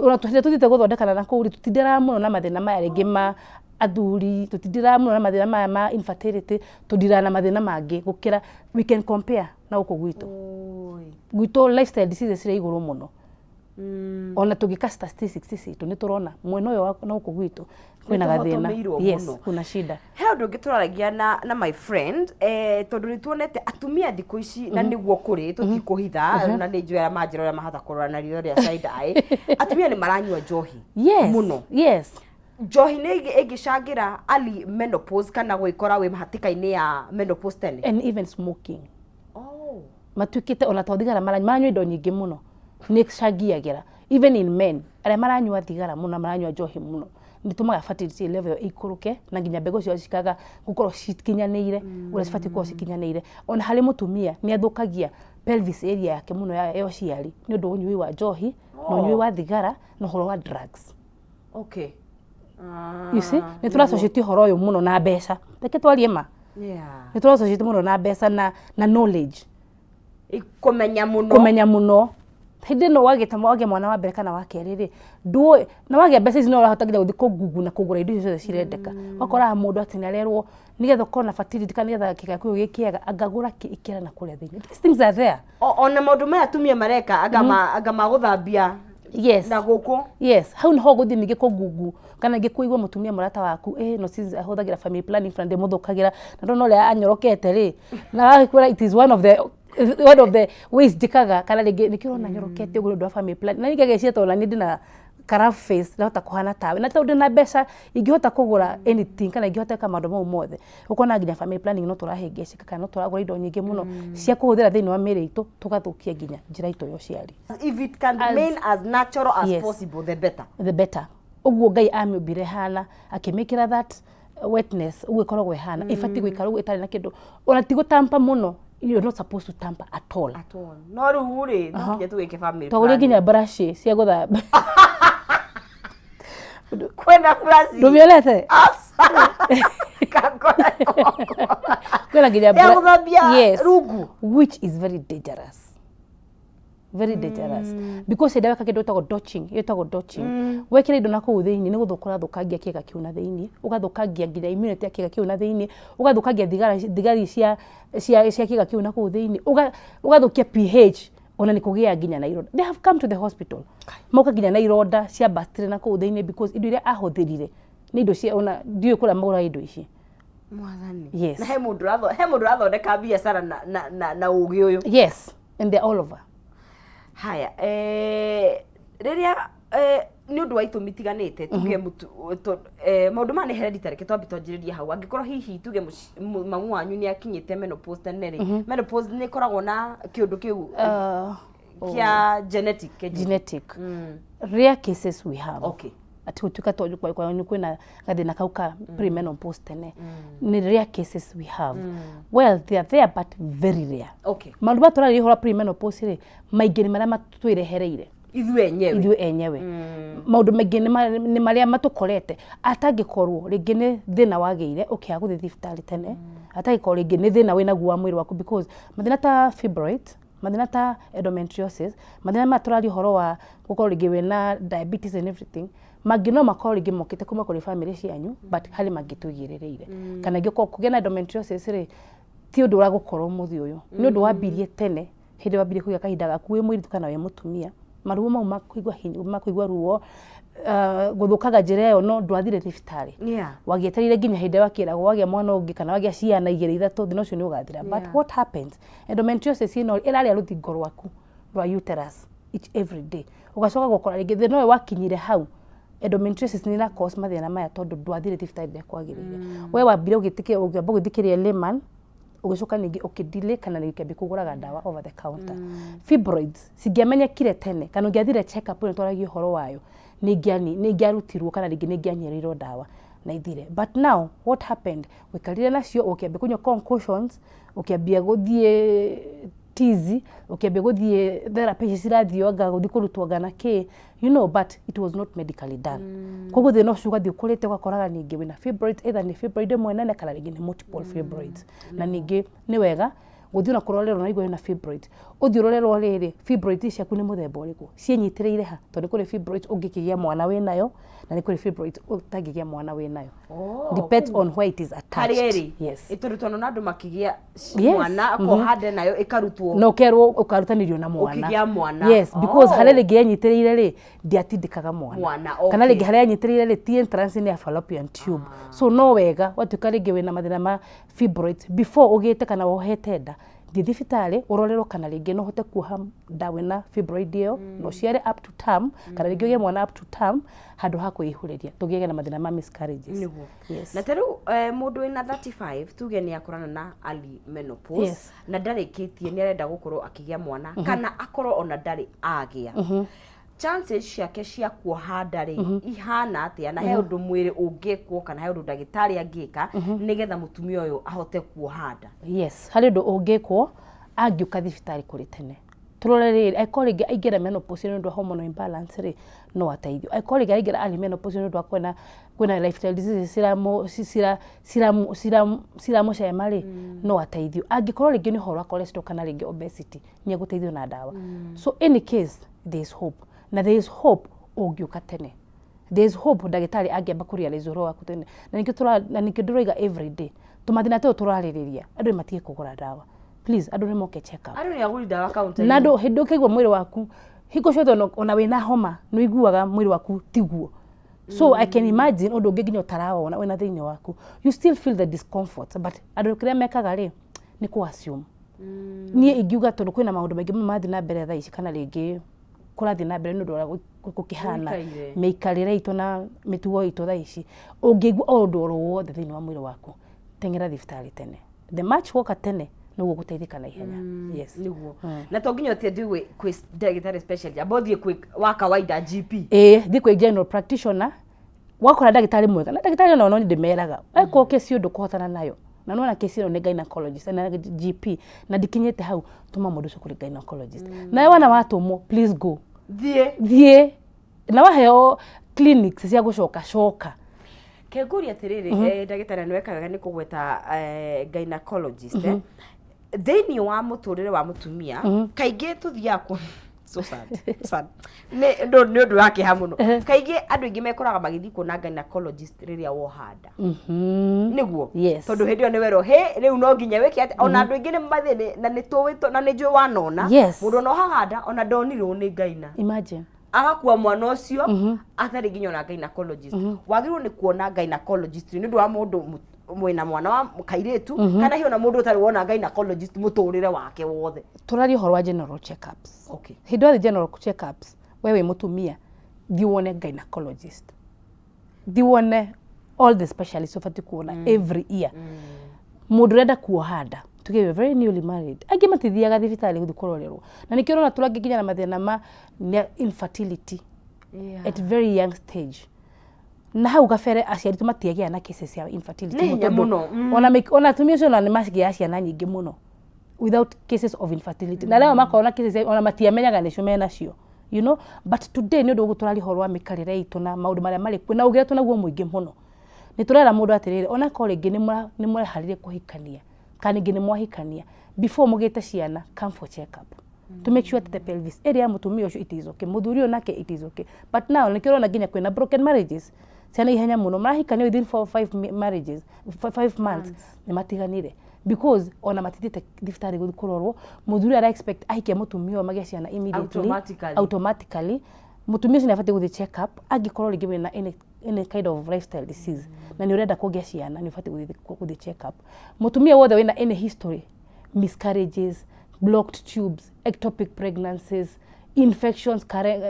ona tũhĩndĩ tũthiĩte gũthondekana na kũu rĩ, tũtindĩraga mũno na mathĩna maya rĩngĩ ma athuri, tũtindĩraga mũno na mathĩna maya ma infertility, tũndiraga na mathĩna mangĩ gũkĩra we can compare na gũkũ gwitũ. Oi. Gwitũ lifestyle diseases cirĩ igũrũ mũno. Ona tũngĩka statistics citũ nĩ tũrona mwena ũyũ wa na gũkũ gwitũ kwĩna gathĩna. Nĩtũhotomĩirwo Yes. mũno. Kuna shida. He ũndũ ũngĩ tũraragia na my friend, tondũ nĩ tuonete atumia thikũ ici, na nĩguo kũrĩ tũtikũhitha, na nĩ njũĩ arĩa manjĩra ũrĩa mahota kũrora na ritho rĩa side eye, atumia nĩ maranyua njohi mũno. Njohi nĩ ĩngĩcangĩra early menopause kana gwĩkora wĩ hatĩka-inĩ ya menopause tene? And even smoking. Oh. Matuĩkĩte ona to thigara maranyua, maranyua indo nyingĩ mũno, nĩ icangiyagĩra. Even in men, arĩa maranyua thigara mũno, maranyua njohi mũno, nĩ tũmaga fertility level ĩikũrũke na nginya mbegũ ciao cikaga gũkorwo cikinyanĩire ũrĩa cibatiĩ gũkorwo cikinyanĩire. Ona harĩ mũtumia nĩ athũkagia pelvis area yake mũno ya ũciari nĩ ũndũ wa ũnyui wa njohi na ũnyui wa thigara na ũhoro wa drugs. You see, nĩ tũrassociate ũhoro ũyũ mũno na mbeca. Reke twarie ma. Nĩ tũrassociate mũno na mbeca na knowledge. Kũmenya mũno. Kũmenya mũno. Hĩndĩ ĩno wagĩta wagĩa mwana wa mbere kana wa kerĩ rĩ, ndũĩ na wagĩa mbeca ici no ũrahota nginya gũthiĩ kũngungu na kũgũra indo icio ciothe cirendeka. Ũgakoraga mũndũ atĩ nĩ arerwo nĩgetha ũkorwo na fertility kana nĩgetha kĩga kĩu gĩ kĩega, angagũra kĩ ĩkĩra na kũrĩa thĩinĩ. These things are there. Ona maũndũ maya atumia mareka anga ma gũthambia na gũkũ. Yes, hau niho ũgũthiĩ ningĩ kũngungu kana ningĩ kũigua mũtumia mũrata waku, no since ahũthagĩra family planning fulani ndĩmũthũkagĩra na ndona ũrĩa anyorokete rĩ, na agakwĩra it is one of the ways njĩkaga, kana rĩngĩ nĩkĩo ũrona nyorokete ũguo nĩ ũndũ wa family planning, na ningĩ ageciria tondũ nani ndĩna ka face ndahota kũhana tawe, na tondũ ndĩna mbeca ingĩhota kũgũra anything kana ingĩhota gwĩka maũndũ mau mothe. Ũkona nginya family planning no tũrahĩngĩcĩka kana no tũragũra indo nyingĩ mũno cia kũhũthĩra thĩinĩ wa mĩĩrĩ itũ, tũgathũkia nginya njĩra itũ ya ũciari. If it can remain as natural as possible, the better. The better. Ũguo Ngai amĩũmbire hana, akĩmĩkĩra that wetness, ũguo ĩkoragwo ĩhana, ĩbatiĩ gũikara ũguo ĩtarĩ na kĩndũ, ona ti gũtampa mũno. You're not supposed to tamper at all. At all. No rĩu rĩ, no nginya tũgĩke family Twagũrire planning. nginya brush cia gũthamba. Kwĩna brush? Ndũmĩonete? Aca. Kakora. Kwĩna nginya Ya gũthambia rungu. Which is very dangerous, very dangerous, because hĩndĩ ĩrĩa weka kĩndũ gĩtagwo douching, ĩtagwo douching, wekĩra indo na kũu thĩinĩ, nĩ gũthũka ũrathũkangia kĩga kĩu na thĩinĩ, ũgathũkangia nginya immunity ya kĩga kĩu na thĩinĩ, ũgathũkangia thigari cia kĩga kĩu na kũu thĩinĩ, ũgathũkia pH, ona nĩ kũgĩa nginya na ironda. They have come to the hospital, moka nginya na ironda cia bacteria na kũu thĩinĩ, because indo iria ahũthĩrire nĩ indo cia ona ndiũĩ kũrĩa magũraga indo ici. Mwathani. Yes. Na he mũndũ ũrathondeka biacara na ũgĩ ũyũ. Yes, and they're all over. Haya, rĩrĩa nĩ ũndũ wa itũmi itiganĩte, tuge maũndũ maya nĩ hereditary, reke twambe twanjĩrĩrie hau. Angĩkorwo hihi tuge mamu wanyu nĩ akinyĩte menopause tene rĩ, menopause nĩ ĩkoragwo na kĩũndũ kĩu kĩa genetic kĩnjũ? Genetic, rare cases we have. Atĩ gũtuĩka tondũ kwanyu kwĩna gathĩna kau ka premenopause tene, nĩ rare cases we have. Well, they are there, but very rare. Maũndũ maya tũrarĩria ũhoro wa premenopause rĩ, maingĩ nĩ marĩa twĩrehereire ithuĩ enyewe. Ithuĩ enyewe. Maũndũ maingĩ nĩ marĩa matũkorete, atangĩkorwo rĩngĩ nĩ thĩna wagĩire ũkĩaga gũthiĩ thibitarĩ tene, atangĩkorwo rĩngĩ nĩ thĩna wĩnaguo wa mwĩrĩ waku, because mathĩna ta fibroid, mathĩna ta endometriosis, mathĩna maya tũraria ũhoro wa gũkorwo rĩngĩ wĩna diabetes and everything, mangĩ no makorwo rĩngĩ mokĩte kuma kũrĩ family cianyu, but harĩ mangĩ twĩgĩrĩrĩire. Kana ingĩ kũgĩa na endometriosis rĩ, ti ũndũ ũragũkorwo mũthĩ ũyũ, nĩ ũndũ wambirie tene, hĩndĩ wambirie kũgĩa kahinda gaku wĩ mũirĩtu kana wĩ mũtumia, maruo mau makũigua hinya, makũigua ruo, gũthũkaga njĩra ĩyo, no ndwathire thibitarĩ. Wagĩetereire nginya hĩndĩ ĩrĩa wakĩragwo wagĩa mwana ũngĩ kana wagĩa ciana igĩrĩ ithatũ, thĩna ũcio nĩ ũgathira. But what happens, endometriosis ĩno ĩrarĩa rũthingo rwaku rwa uterus each every day, ũgacoka gũkora rĩngĩ thĩna ũyũ wakinyire hau. Endometriosis nĩ ĩra cause mathĩna maya tondũ ndwathire thibitarĩ rĩrĩa kwagĩrĩire. We wambire ũgĩtĩkĩra, ũkĩamba gũthikĩrĩria layman, ũgĩcoka ningĩ ũkĩdelay kana ũkĩambia kũgũraga ndawa over the counter. Fibroids cingĩamenyekire tene kana ũngĩathire check up ĩno twaragia ũhoro wayo, nĩ ingĩarutirwo kana rĩngĩ nĩ ingĩanyuĩrĩirwo ndawa na ithire. But now what happened, waikarire nacio, ũkĩambia kũnyua concoctions, ũkĩambia gũthiĩ tizi, ũkĩambia gũthiĩ therapy ici cirathiĩ anga gũthiĩ kũrutwo anga na kĩ, but it was not medically done. Koguo thĩna ũcio ũgathiĩ ũkũrĩte, ũgakoraga ningĩ wĩna fibroids, either nĩ fibroid ĩmwe nene kana rĩngĩ nĩ multiple fibroids. Na ningĩ nĩ wega gũthiĩ ona kũrorerwo na igua wĩna fibroids, ũthiĩ ũrorerwo rĩrĩ, fibroids ciaku nĩ mũthemba ũrĩkũ, ciĩnyitĩrĩire ha, tondũ nĩ kũrĩ fibroids ũngĩkĩgĩa mwana wĩnayo na nĩ kũrĩ fibroids ũtangĩgĩa mwana wĩnayo. Depends on where it is attached. Harĩa ĩrĩ. Yes. Tondũ twanona andũ makĩgĩa mwana akoha nda nayo ĩkarutwo. Na ũkerwo ũkarutanĩrio na mwana. Ũkĩgĩa mwana. Yes, because harĩa rĩngĩ yenyitĩrĩire rĩ, ndiatindĩkaga mwana. Mwana. Kana rĩngĩ harĩa yenyitĩrĩire rĩ, ti entrance ya fallopian tube. So no wega watuĩka rĩngĩ wĩna mathĩna ma fibroids, before ũgĩte kana wohete nda, thiĩ thibitarĩ ũrorerwo kana rĩngĩ no ũhote kuoha nda wĩna fibroid ĩyo na ũciare up to term, kana rĩngĩ ũgĩe mwana up to term, handũ ha kwĩihũrĩria tũgĩage na mathĩna ma miscarriages. Yes. Na ta rĩu mũndũ wĩna 35, tuge nĩ akorana na early menopause, na ndarĩkĩtie, nĩ arenda gũkorwo akĩgĩa mwana, kana akorwo ona ndarĩ agĩa, chances ciake cia kuoha nda rĩ, ihana atĩa? Na he ũndũ mwĩrĩ ũngĩkwo kana he ũndũ ndagĩtarĩ angĩka nĩgetha mũtumia ũyũ ahote kuoha nda? Yes, harĩ ũndũ ũngĩkwo angĩũka thibitarĩ kũrĩ tene, tũrore rĩrĩ, angĩkorwo rĩngĩ aingĩra menopause nĩ ũndũ wa hormonal imbalance rĩ, no ateithio. Angĩkorwo rĩngĩ aingĩra early menopause nĩ ũndũ wa kwĩna lifestyle diseases ciramũcema rĩ, no ateithio. Angĩkorwo rĩngĩ nĩ ũhoro wa cholesterol kana rĩngĩ obesity, nĩ egũteithio na ndawa. So any case, there is hope, na there is hope ũngĩũka tene. There is hope ndagĩtarĩ angĩamba kũ realize ũhoro waku tene. Na nĩkĩo ndĩroiga every day, tũmathĩna tũyũ tũrarĩrĩria, andũ nĩ matige kũgũra ndawa. Please, andũ nĩ moke check up. Andũ nĩ agũri ndawa counter. Na andũ hĩndĩ ũkĩigua mwĩrĩ waku, hingo ciothe ona wĩna homa nĩ ũiguaga mwĩrĩ waku tiguo. So I can imagine ũndũ ũngĩ nginya ũtarawona wĩna thĩinĩ waku, you still feel the discomfort, but andũ kĩrĩa mekaga rĩ, nĩ kũ assume. Niĩ ingiuga, tondũ kwĩna maũndũ maingĩ mũno marathiĩ na mbere thaa ici, kana rĩngĩ kũrathiĩ na mbere nĩ ũndũ ũrĩa gũkĩhana, Gũikaire. mĩikarĩre itũ na mĩtugo itũ thaa ici, ũngĩigua o ũndũ oro wothe thĩinĩ wa mwĩrĩ waku, teng'era thibitarĩ tene. The much woka tene, nĩguo gũteithĩka na ihenya. Yes. Nĩguo, na to nginya ũthiĩ kwĩ ndagĩtarĩ specialist, amba ũthiĩ kwĩ wa kawaida, GP. Ĩĩ, thiĩ kwĩ general practitioner, wakora ndagĩtarĩ mwega, na ndagĩtarĩ ona no ndĩmeraga akorwo kesi ũyũ ndũkũhotana nayo, na nona kesi ĩno nĩ gynecologist na GP na ndikinyĩte hau, tũma mũndũ ũcio kũrĩ gynecologist. Nawe wana watũmwo, please go. Thiĩ. Thiĩ na waheo clinics cia gũcoka coka. Kengũria atĩrĩrĩ, ndagĩtarĩ, nĩ weka wega nĩ kũgweta gynecologist. Thĩinĩ wa mũtũrĩre wa mũtumia, kaingĩ tũthiaga ku so sad, sad. Nĩ ũndũ wa kĩeha mũno, kaingĩ andũ aingĩ mekoraga magĩthiĩ kuona gynecologist rĩrĩa woha nda. Nĩguo? Yes. Tondũ hĩndĩ ĩyo nĩ werwo hĩ, rĩu no nginya wĩke atĩ ona andũ aingĩ nĩ mathĩ na nĩ tũĩ na nĩ njũĩ wanona mũndũ ona ohaga nda ona ndonirwo nĩ gyna, Imagine. Agakua mwana ũcio atarĩ nginya ona gynecologist. Wagĩrĩirwo nĩ kuona gynecologist nĩ ũndũ wa mũndũ. Mwĩna mwana wa kairĩtu kana hihi ona mũndũ ũtarĩ wona gynecologist mũtũrĩre wake wothe. Tũraria ũhoro wa general checkups. Hĩndĩ yothe general checkups, we wĩ mũtumia, thiĩ wone gynecologist, thiĩ wone all the specialists ũbatiĩ kuona every year. Mũndũ ũrenda kuoha nda, tuge you're very newly married, angĩ matithiaga thibitarĩ gũthiĩ kũrorerwo, na nĩkĩo ũrona tũrangĩ nginya na mathĩna ma infertility at very young stage. Na hau gabere aciari tu matiagĩa na cases ya infertility. Nĩ hinya tondũ mũno. Ona atumia acio ona nĩ magĩaga ciana nyingĩ mũno without cases of infertility, na rĩo makorwo na cases ona matiamenyaga nĩcio menacio. But today, nĩ ũndũ ũguo tũraria ũhoro wa mĩikarĩre itũ na maũndũ marĩa marĩ kuo na ũgĩre tũnaguo mũingĩ mũno, nĩ tũrera mũndũ atĩrĩrĩ, onakorwo rĩngĩ nĩ mũreharĩrie kũhikania kana rĩngĩ nĩ mwahikania, before mũgĩte ciana, come for check up to make sure that the pelvis area ya mũtumia ũcio, it is okay, mũthuri ũyũ nake, it is okay. But now nĩkĩo ũrona nginya kwĩna broken marriages, ciana ihenya mũno marahikania, within 4 5 marriages, 5 months nĩ matiganire, because ona matithiĩte thibitarĩ gũthiĩ kũrorwo. Mũthuri ara expect ahikie mũtumia ũyũ magĩe ciana immediately. Automatically. Automatically. Mũtumia ũcio nĩ abatiĩ gũthiĩ check up. Angĩkorwo rĩngĩ wĩna any kind of lifestyle disease na nĩ ũrenda kũgĩa ciana, nĩ ũbatiĩ gũthiĩ check up. Mũtumia wothe wĩna any history, miscarriages, blocked tubes, ectopic pregnancies, infections current,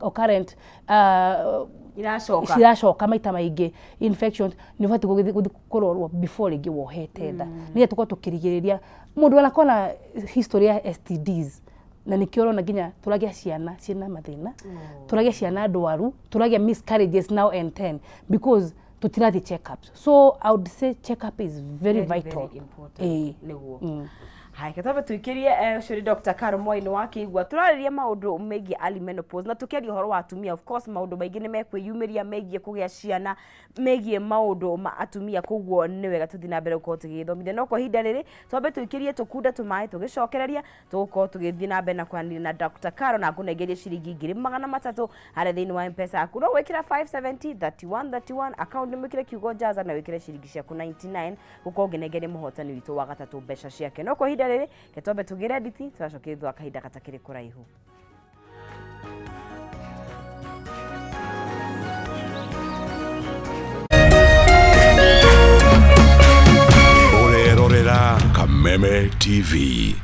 occurrent iracoka. Ciracoka maita maingĩ, infections, nĩ ũbatiĩ gũthiĩ kũrorwo before rĩngĩ wohete nda, nĩgetha tũkorwo tũkĩrigĩrĩria mũndũ anakorwo na history ya STDs. Na nĩkĩo ũrona nginya tũragĩa ciana ciĩna mathĩna, tũragĩa ciana ndwaru, tũragĩa miscarriages now and then, because tũtirathiĩ check-ups. So I would say check-up is very, very, vital. Very important. Ĩĩ. Nĩguo haya, twambe tũikĩrie ũcio nĩ Dr. Caro Mwai. Nĩ wakĩigua tũrarĩria maũndũ megiĩ early menopause na tũkĩaria ũhoro wa atumia. Of course, maũndũ maingĩ nĩ mekwĩyumĩria megiĩ kũgĩa ciana, megiĩ maũndũ ma atumia, koguo nĩ wega tũthiĩ na mbere gũkorwo tũgĩthomithia. No kwa ihinda rĩrĩ twambe tũikĩrie tũkunde tũmaĩ, tũgĩcokereria tũgũkorwo tũgĩthiĩ na mbere na kwaranĩria na Dr. Caro na ngũnengerie ciringi 300,000 harĩa thĩinĩ wa M-Pesa yaku. No gwĩkĩra 570 31 31 account, nĩ mwĩkĩre kiugo jaza na wĩkĩre ciringi ciaku 99, gũkorwo ngĩnengeria mũhotani witũ wa gatatũ mbeca ciake. No kwa ihinda rĩrĩ ke twambe tũgĩre nditi, tũracokeria thutha wa kahinda gatakĩrĩ kũraihu. Ũrerorera Kameme TV.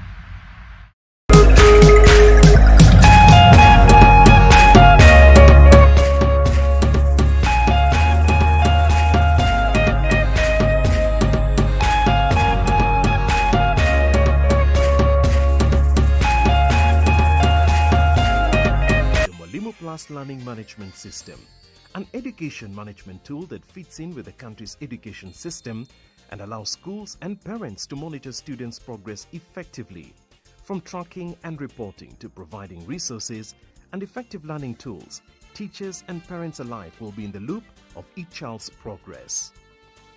The Mwalimu Plus Learning Management System, an education management tool that fits in with the country's education system and allows schools and parents to monitor students' progress effectively. From tracking and reporting to providing resources and effective learning tools, teachers and parents alike will be in the loop of each child's progress.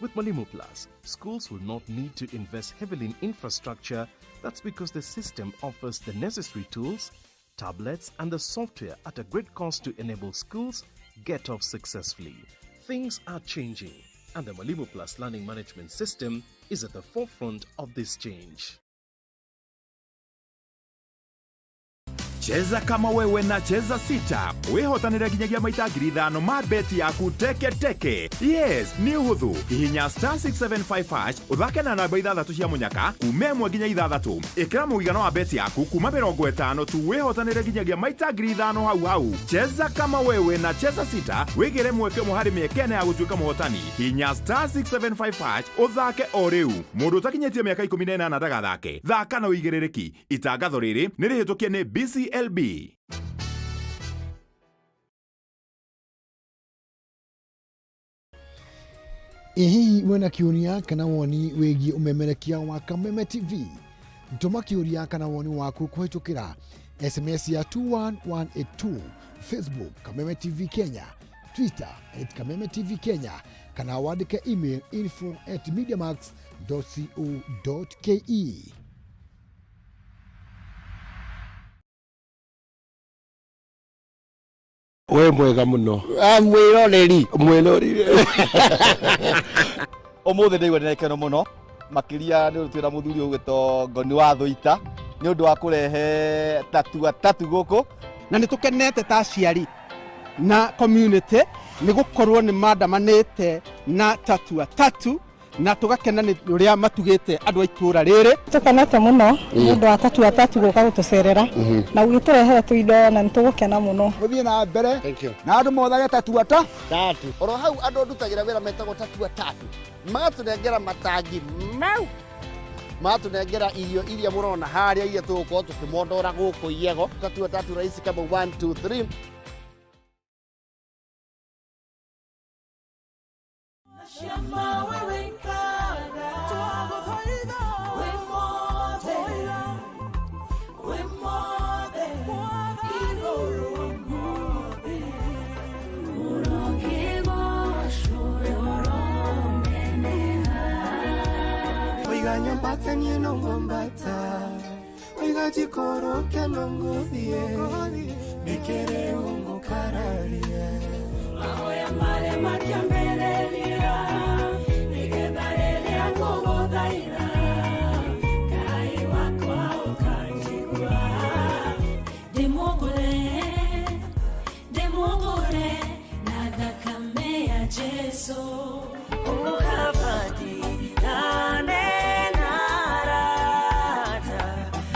With Mwalimu Plus, schools will not need to invest heavily in infrastructure. That's because the system offers the necessary tools, tablets, and the software at a great cost to enable schools get off successfully. Things are changing, and the Mwalimu Plus Learning Management System is at the forefront of this change. Cheza kama wewe na Cheza Sita, wĩhotanĩre nginyagia maita 5,000 ma beti yaku teke teke. Yes, nĩ ũhũthũ. Hihinya *675 hash, ũthake na namba ithathatũ cia mũnyaka kuma 1 nginya 6. Ĩkĩra mũigana wa beti yaku kuma 50 tu, wĩhotanĩre nginyagia maita 5,000 hau hau. Cheza kama wewe na Cheza Sita, wĩgĩre mweke ũmwe harĩ mĩeke 4 ya gũtuĩka mũhotani. Hihinya *675 hash ũthake o rĩu. Mũndũ ũtakinyĩtie mĩaka 18 ndagathake. Thaka na ũigĩrĩrĩki. Itangatho rĩrĩ nĩ rĩhĩtũkie nĩ BCLB. Ĩ hihi wĩna kĩũria kana woni wĩgiĩ ũmemerekia wa Kameme TV? Tũma kĩũria kana woni waku kũhĩtũkĩra SMS ya 21182, Facebook Kameme TV Kenya, Twitter @KamemeTVKenya, kana wandĩke email info@mediamax.co.ke. We mwega muno. Mwĩroreri. Mwĩrorire. Ũmũthĩ ndaigua ndĩna gĩkeno mũno makĩria nĩ ũndũ twĩna mũthuri ũgwĩtwo Ngoni wa Thũita nĩ ũndũ wa kũrehe tatua tatu gũkũ. Na nĩ tũkenete ta aciari na community. Nĩ gũkorwo nĩ mandamanĩte na Tatua Tatu na tũgakena nĩ ũrĩa matugĩte andũ a itũũra rĩrĩ. Tũkenete mũno nĩ ũndũ wa Tatua Tatu gũka gũtũcerera na gũgĩtũrehera tũindo, na nĩ tũgũkena mũno. Mũthiĩ na mbere na andũ mothage Tatua ta Tatu. Oro hau andũ ndutagĩra wĩra metagwo Tatua Tatu magatũnengera matangi mau, magatũnengera irio iria mũrona harĩa, iria tũgũkorwo tũkĩmondora gũkũ Iyego. Tatua Tatu, rahisi kama 1 2 3. Oiga nyambata niĩ no ngwambata, oiga njikũrũke no ngũthiĩ, nĩkĩrĩ ũngũkararia? Mahoya marĩa makĩambĩrĩria, nĩgetha rĩrĩa ngũgũthaitha, Ngai wakwa ũkanjigua. Ndĩmũgũre, ndĩmũgũre na thakame ya Jesu. Ũkabatirane na arata,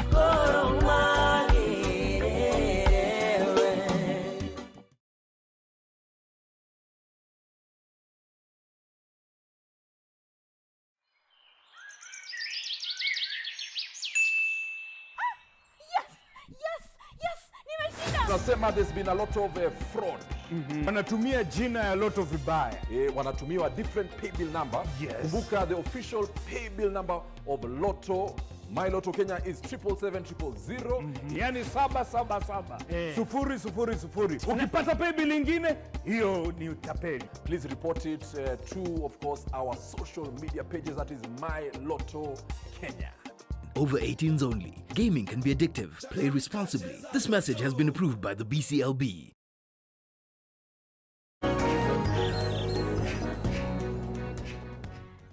ngoro magĩrĩrewe. Yes, nimeshinda. Tunasema there's been a lot of fraud. Wanatumia jina ya Lotto vibaya. Wanatumiwa different pay bill number. Kumbuka the official pay bill number of Lotto, My Lotto Kenya, is 777 000. Yani 777 000. Ukipata pay bill ingine, hiyo ni utapeli. Please report it to, of course, our social media pages, that is My Lotto Kenya. Over 18s only. Gaming can be addictive. Play responsibly. This message has been approved by the BCLB.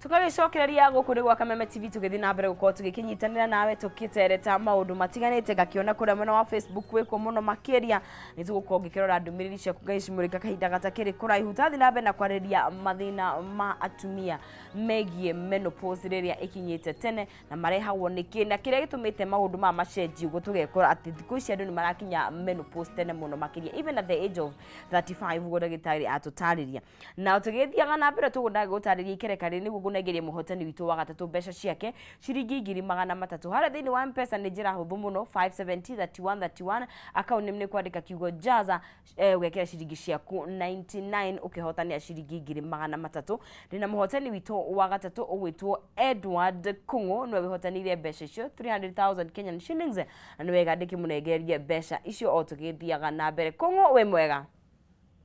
Tũkagĩcokereria gũkũ nĩ gwa Kameme TV, tũgĩthiĩ na mbere gũkorwo tũgĩkĩnyitanĩra nawe tũkĩtereta maũndũ matiganĩte. Ngakĩona kũrĩa mwena wa Facebook wĩkuo mũno makĩria, nĩ tũgũkorwo ngĩkĩrora ndũmĩrĩri ciaku ngagĩcimũrĩka kahinda gatakĩrĩ kũraihu. Tathiĩ na mbere na kwarĩria mathĩna ma atumia megiĩ menopause rĩrĩa ĩkinyĩte tene, na marehagwo nĩkĩ, na kĩrĩa gĩtũmĩte maũndũ maya macenjie ũguo, tũgekora atĩ thikũ ici andũ nĩ marakinya menopause tene mũno makĩria, even at the age of 35, ũguo ndagĩtarĩ atũtarĩria. Na tũgĩthiaga na mbere, tũgũndaga gũtarĩria ikereka rĩrĩ nĩguo ngũnengeria mũhotani witũ wa gatatũ mbeca ciake ciringi 300,000 harĩa thĩinĩ wa Mpesa. Nĩ njĩra hũthũ mũno, 570 31 31, account name nĩ kwandĩka kiugo jaza, ũgekĩra ciringi ciaku 99, ũkĩhotania ciringi 300,000. Ndĩna mũhotani witũ wa gatatũ ũgwĩtwo Edward Kung'u, nĩwe wĩhotanĩire mbeca icio 300,000 Kenyan shillings, na nĩ wega ndĩkĩmũnengererie mbeca icio o tũgĩthiaga na mbere. Kung'u, wĩ mwega?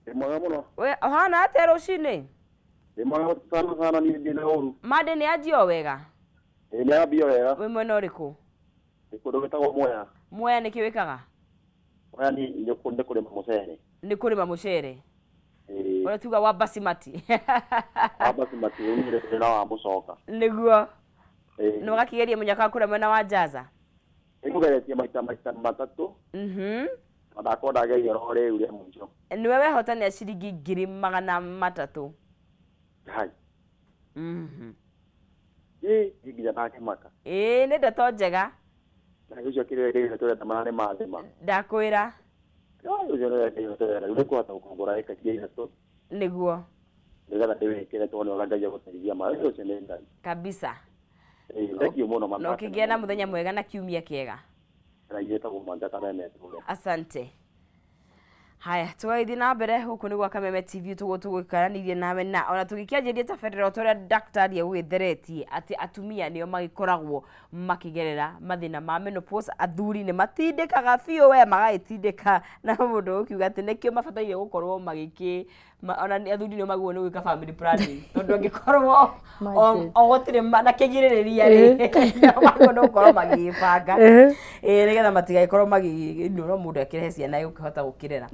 Ndĩ mwega mũno. We ũhana atĩa rũcinĩ? Ndĩ mwega sana sana, niĩ ndĩ na ũru. Mande nĩ anjia o wega? Ĩ, nĩ ambia wega. Wĩ mwena ũrĩkũ? Nĩ kũndũ gwĩtagwo Mwea. Mwea nĩkĩ wĩkaga? Mwea nĩ kũrĩma mũcere. Nĩ kũrĩma mũcere? Ĩ. Ũrĩa tuga wa basimati? Wa basimati umire na wa mũcoka. Nĩguo. Ĩ. Nĩ ũgakĩgeria mũnyaka wa kũrĩa mwena wa Njaza? Nĩngũgeretie maita matatũ na ndakorwo ndageria oro rĩu rĩa mũico. Nĩwe wehotanĩra ciringi 300,000. Hai. Ĩ, nginya ndakĩmaka. Ĩĩ, nĩ ndeto njega. Na ũcio kĩrĩa kĩrĩa tũrenda mana nĩ mathima. Ndakwĩra. Ũcio nĩ kĩrĩa tũrenda rĩu, nĩkũhota gũkombora ĩka cia ithatũ nĩgetha ndĩwĩkĩre tuone ũrĩa Ngai egũteithia ma. Ũcio nĩ Ngai. Kabisa. Ĩ, thank you mũno mama. Na ũkĩgĩa na mũthenya mwega na kiumia kĩega. Na ithuĩ mwanja Kameme tũre. Asante. Haya, tũgagĩthiĩ na mbere gũkũ nĩ gwa Kameme TV, tũguo tũgũikaranĩirie nawe na ona tũgĩkĩanjĩria tabarĩra ta ũrĩa daktari egũgĩtheretie atĩ atumia nĩo magĩkoragwo makĩgerera mathĩna ma menopause. Athuri nĩ matindĩkaga biũ, we magagĩtindĩka na mũndũ ũkiuga atĩ nĩkĩo mabataire gũkorwo magĩkĩ ona athuri nĩo magĩrĩirwo nĩ gwĩka family planning, tondũ angĩkorwo o gũtirĩ na kĩgirĩrĩria rĩ, magĩrĩirwo nĩ gũkorwo magĩĩbanga, ĩĩ, nĩgetha matigagĩkorwo magĩ no mũndũ akĩrehe ciana egũkĩhota gũkĩrera.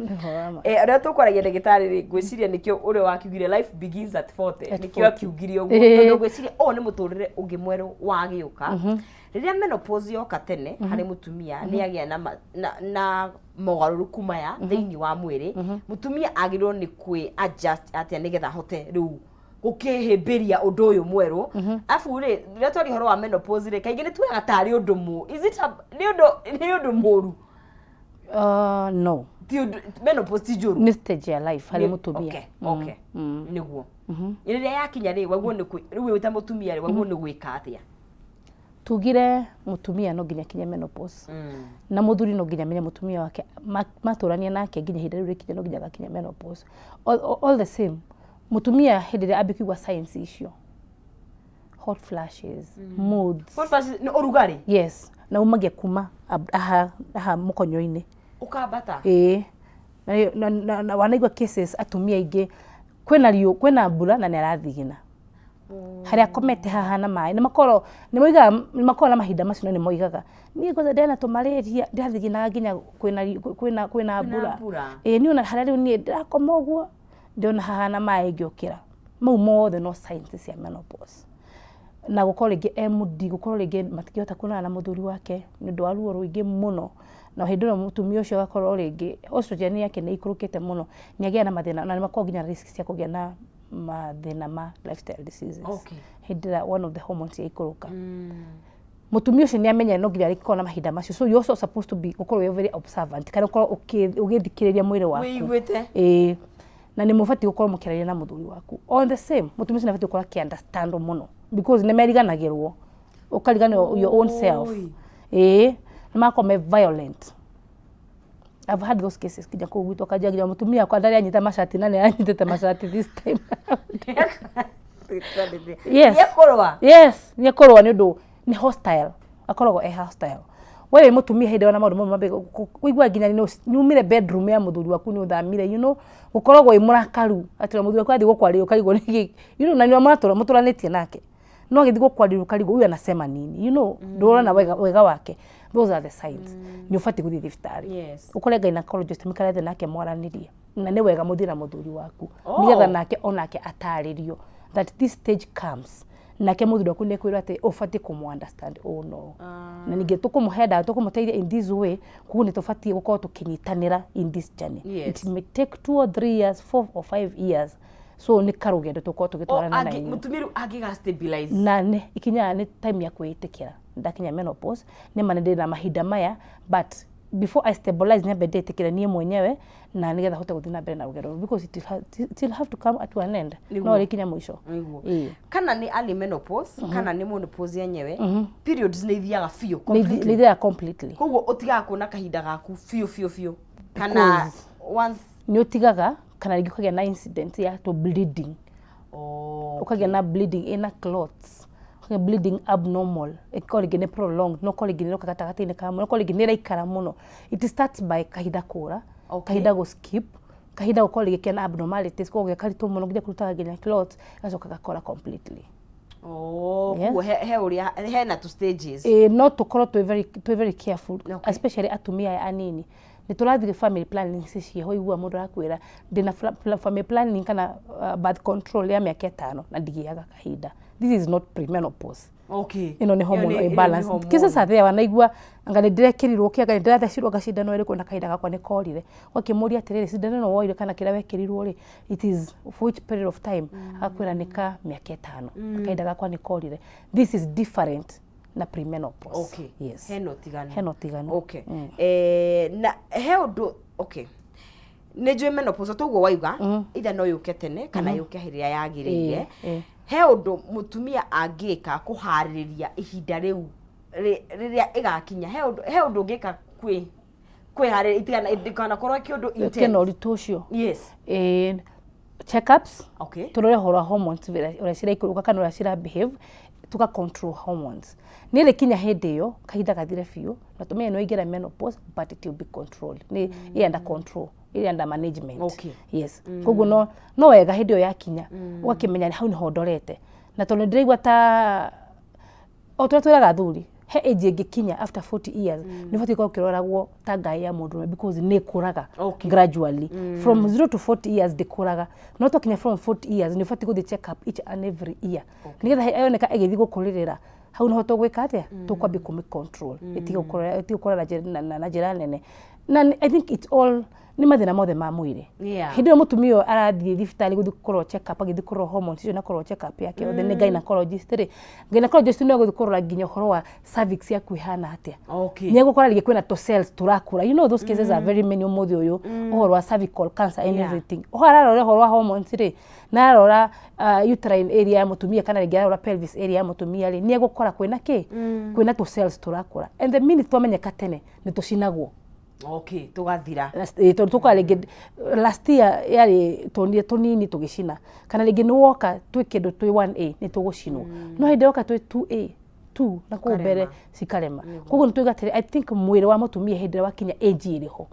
Ũrĩa tũkwaragia ndagĩtarĩ rĩ, ngwĩciria nĩkĩo ũrĩa wakiugire "life begins at 40", At nĩkĩo 40. akiugire ũguo, tondũ ngwĩciria ũyũ nĩ mũtũrĩre ũngĩ mwerũ wagĩũka. Rĩrĩa menopause yoka tene harĩ mũtumia, nĩ agĩa na Mogarũrũku maya thĩinĩ wa mwĩrĩ, mũtumia agĩrĩirwo nĩ kwĩ adjust atĩa nĩgetha ahote rĩu gũkĩhĩmbĩria ũndũ ũyũ mwerũ? Abu rĩ, rĩrĩa twaria ũhoro wa menopause rĩ, kaingĩ nĩ tuoyaga tarĩ ũndũ mũ is it a, nĩ ũndũ mũru? No. Ti ũndũ, menopause ti njũru. Nĩ stage ya life harĩ mũtumia. Okay, nĩguo rĩrĩa yakinya rĩ, waguo nĩ rĩu wĩ ta mũtumia rĩ, waguo nĩ gwĩka atĩa? Tugire mũtumia no nginya akinye menopause, na mũthuri no nginya amenye mũtumia wake matũrania nake nginya ihinda rĩu rĩkinye no nginya agakinya menopause. All the same, mũtumia hĩndĩ ĩrĩa ambia kũigua signs icio, hot flashes, moods. Hot flashes nĩ ũrugarĩ? Yes, na umagia kuma aha mũkonyo-inĩ. Ũkambata. Ĩĩ, na wanaigua cases atumia aingĩ kwĩna riũ, kwĩna mbura na nĩ arathigina harĩa akomete haha na maĩ, nĩ makoragwo nĩ moigaga nĩ makoragwo na mahinda macio, no nĩ moigaga niĩ kwanza ndĩna tũmarĩria ndĩrathiginaga nginya kwĩna mbura. Mbura. Ĩĩ, niĩ ona harĩa rĩu niĩ ndĩrakoma ũguo ndĩrona haha na maĩ ngĩũkĩra, mau mothe no signs cia menopause. Na gũkorwo rĩngĩ e mũndi, gũkorwo rĩngĩ matingĩhota kuonana na mũthuri wake nĩ ũndũ wa ruo rũingĩ mũno, na hĩndĩ ĩyo mũtumia ũcio agakorwo rĩngĩ estrogen yake nĩ ĩikũrũkĩte mũno, nĩ agĩaga na mathĩna na nĩ makoragwo nginya risk cia kũgĩa na mathĩna ma lifestyle diseases. Hĩndĩ ĩrĩa one of the hormones yaikũrũka, mũtumia ũcio nĩ amenyaga no nginya arĩkorwo na mahinda macio, so you also supposed to be gũkorwo wĩ very observant kana ũkorwo ũgĩthikĩrĩria mwĩrĩ waku. Wĩiguĩte. Ĩĩ, na nĩ mũbatiĩ gũkorwo mũkĩaranĩria na mũthuri waku. On the same, mũtumia ũcio nĩ abatiĩ gũkorwo akĩ understand mũno because nĩ meriganagĩrwo, ũkariganĩrwo your own self. Ĩĩ, nĩ magakorwo me violent. I've had those cases nginya kũu gwitũ kanjia nginya mũtumia wakwa ndarĩ anyita macati na nĩ anyitĩte macati this time. Yes. Nĩekũrũa. Yes, nĩ ekũrũa nĩ ũndũ nĩ hostile, akoragwo e hostile. We wĩ mũtumia hĩndĩ ĩyo na maũndũ mamwe mambia kũigua nginya nĩ umire bedroom ya mũthuri waku, nĩ ũthamire, gũkoragwo wĩ mũrakaru atĩ ona mũthuri waku athiĩ gũkwarĩria ũkarigwo nĩkĩ, na nĩ mũratũra mũtũranĩtie nake, no agĩthiĩ gũkwarĩria ũkarigwo huyu anasema nini, ndũrona wega wake. Those are the signs nĩ ũbatiĩ gũthiĩ thibitarĩ, ũkore gynecologist, mũikare thĩ nake mwaranĩrie, na nĩ wega mũthiĩ na mũthuri waku nĩgetha nake onake atarĩrio that this stage comes, nake mũthuri waku nĩ kwĩrwo atĩ ũbatiĩ kũmũ understand ũũ no na ningĩ tũkũmũhe ndawa, tũkũmũteithia in this way, koguo nĩ tũbatiĩ gũkorwo tũkĩnyitanĩra in this journey. It may take 2 or 3 years, 4 or 5 years, so nĩ karũgendo tũkorwo tũgĩtwarana na inyuĩ. Mũtumia rĩu angĩga stabilize? Na nĩ ikinyaga nĩ time ya kwĩĩtĩkĩra ndakinya menopause, nĩ ma nĩ ndĩ na mahinda maya, but before I stabilize nyambe ndĩtĩkĩre niĩ mwenyewe na nĩgetha hote gũthiĩ na mbere na rũgendo rũu because it will have to come to an end, no rĩkinya mũico. Ĩĩ. Kana nĩ early menopause kana nĩ menopause yenyewe, periods nĩ ithiaga biũ? Nĩ Completely? Nĩ ithiaga completely. Koguo ũtigaga kuona kahinda gaku biũ biũ biũ kana once? Nĩ ũtigaga kana rĩngĩ ũkagĩa na incident ya to bleeding, ũkagĩa na bleeding ĩna clots, ũkagĩa bleeding abnormal, ĩkorwo rĩngĩ nĩ prolonged, no korwo rĩngĩ nĩ ĩroka gatagatĩ-inĩ ka mweri, no korwo rĩngĩ nĩ ĩraikara mũno. It starts by kahinda kũra, kahinda gũ skip, kahinda gũkorwo rĩngĩ kena abnormalities, koguo ge karitũ mũno nginya kũrutaga nginya clots, gacoka gakora completely. Oh, koguo he ũrĩa hena two stages. Ĩĩ, no tũkorwo twĩ very careful, especially atumia aya anini nĩ tũrathiĩ family planning ciho, igua mũndũ arakwĩra ndĩna family planning kana birth control ya mĩaka 5 na ndigĩaga kahinda. This is not premenopause. Ĩno nĩ hormonal Ĩyo nĩ imbalance. Hormone. Cases are there, wanaigua anga nĩ ndĩrekĩrirwo kĩ, anga nĩ ndĩrathecirwo anga cindano ĩrĩkũ na kahinda gakwa nĩ korire. Ũgakĩmũria atĩrĩrĩ, cindano ĩno woire kana kĩrĩa wekĩrirwo rĩ, it is for which period of time? Agakwĩra nĩ ka mĩaka 5, kahinda gakwa nĩ korire. This is different na premenopause. Yes. Hena ũtiganu. Hena ũtiganu. Okay. Na he ũndũ, okay, nĩ njũĩ menopause toguo waiga either no yũke tene kana yũke rĩrĩa yagĩrĩire. He ũndũ mũtumia angĩka kũharĩrĩria ihinda rĩu rĩrĩa ĩgakinya? He ũndũ ũngĩka kwĩharĩrĩria itikanakorwo kĩũndũ intense? Kĩna ũritũ ũcio. Yes. Checkups, tũrore ũhoro wa hormones ũrĩa ciraikũrũka kana ũrĩa cira behave, tuga control hormones nĩ rĩkinya hĩndĩ ĩyo kahinda gathire biũ na tũmenye nĩ waingĩra menopause, but it will be controlled, nĩ ĩ under control, ĩ under management. Yes. Koguo no wega hĩndĩ ĩyo yakinya ũgakĩmenya hau nĩho ndorete, na tondũ ndĩraigua ta o tũrĩa twĩraga athuri he age ĩngĩkinya after 40 years nĩ ũbatiĩ gũkorwo ũkĩroragwo ta ngai ya mũndũrũme because nĩ ĩkũraga gradually. From 0 to 40 years ndĩkũraga, no twakinya from 40 years nĩ ũbatiĩ gũthiĩ check up each and every year nĩgetha yoneka ĩgĩthiĩ gũkũrĩrĩra, hau nĩho tũgwĩka atĩa? Tũkwambia kũmĩ control ĩtige gũkũra na njĩra nene. Na I think it's all nĩ mathĩna mothe ma mwĩrĩ. Hĩndĩ ĩyo mũtumia ũyũ arathiĩ thibitarĩ gũthiĩ kũrorwo check up, agĩthiĩ kũrorwo hormones icio na kũrorwo check up yake yothe nĩ gynecologist rĩ, gynecologist nĩ egũthiĩ kũrora nginya ũhoro wa cervix yaku ĩhana atĩa. Nĩ egũkora rĩngĩ kwĩna tũ cells tũrakũra. You know those cases are very many ũmũthĩ ũyũ, ũhoro wa cervical cancer and everything. Ũhoro ararora ũhoro wa hormones rĩ, na ararora uterine area ya mũtumia kana rĩngĩ ararora pelvis area ya mũtumia rĩ, nĩ egũkora kwĩna kĩ? Kwĩna tũ cells tũrakũra. And the minute twamenyeka tene, nĩ tũcinagwo. Okay, tũgathira. Tondũ tũkora rĩngĩ last year yarĩ tuonire tũnini tũgĩcina, kana rĩngĩ nĩ woka twĩ kĩndũ twĩ 1A nĩ tũgũcinwo, no hĩndĩ yoka twĩ 2A 2 na kũu mbere cikarema. Koguo nĩ tuiga atĩrĩ, I think mwĩrĩ wa mũtumia hĩndĩ ĩrĩa wakinya age ĩrĩ ho,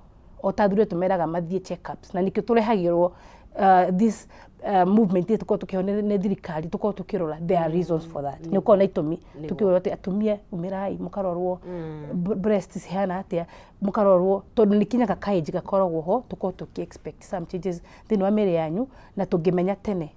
o ta athuri tũmeraga mathiĩ check-ups, na nĩkĩo tũrehagĩrwo this movement ĩyo tũkorwo tũkĩheo nĩ thirikari, tũkorwo tũkĩrora. There are reasons for that, nĩ ũkorwo na itũmi tũkĩrora atĩ atumia umĩrai mũkarorwo breast cihana atĩa, mũkarorwo tondũ nĩ kinyaga ka age gakoragwo ho tũkorwo tũkĩ expect some changes thĩinĩ wa mĩĩrĩ yanyu, na tũngĩmenya tene,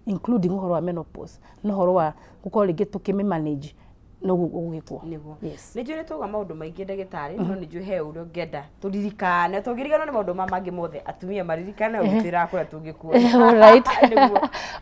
including ũhoro wa menopause na ũhoro wa gũkorwo rĩngĩ tũkĩmĩ manage, noguo gũgĩkwo. Nĩguo. Yes. Nĩ njũĩ nĩ twauga maũndũ maingĩ, ndagĩtarĩ, no nĩ njũĩ he ũrĩa ũngĩenda tũririkane, tũngĩriganwo nĩ maũndũ ma mangĩ mothe, atumia maririkane ũgĩtwĩraga kũrĩa tũngĩkuona. Alright.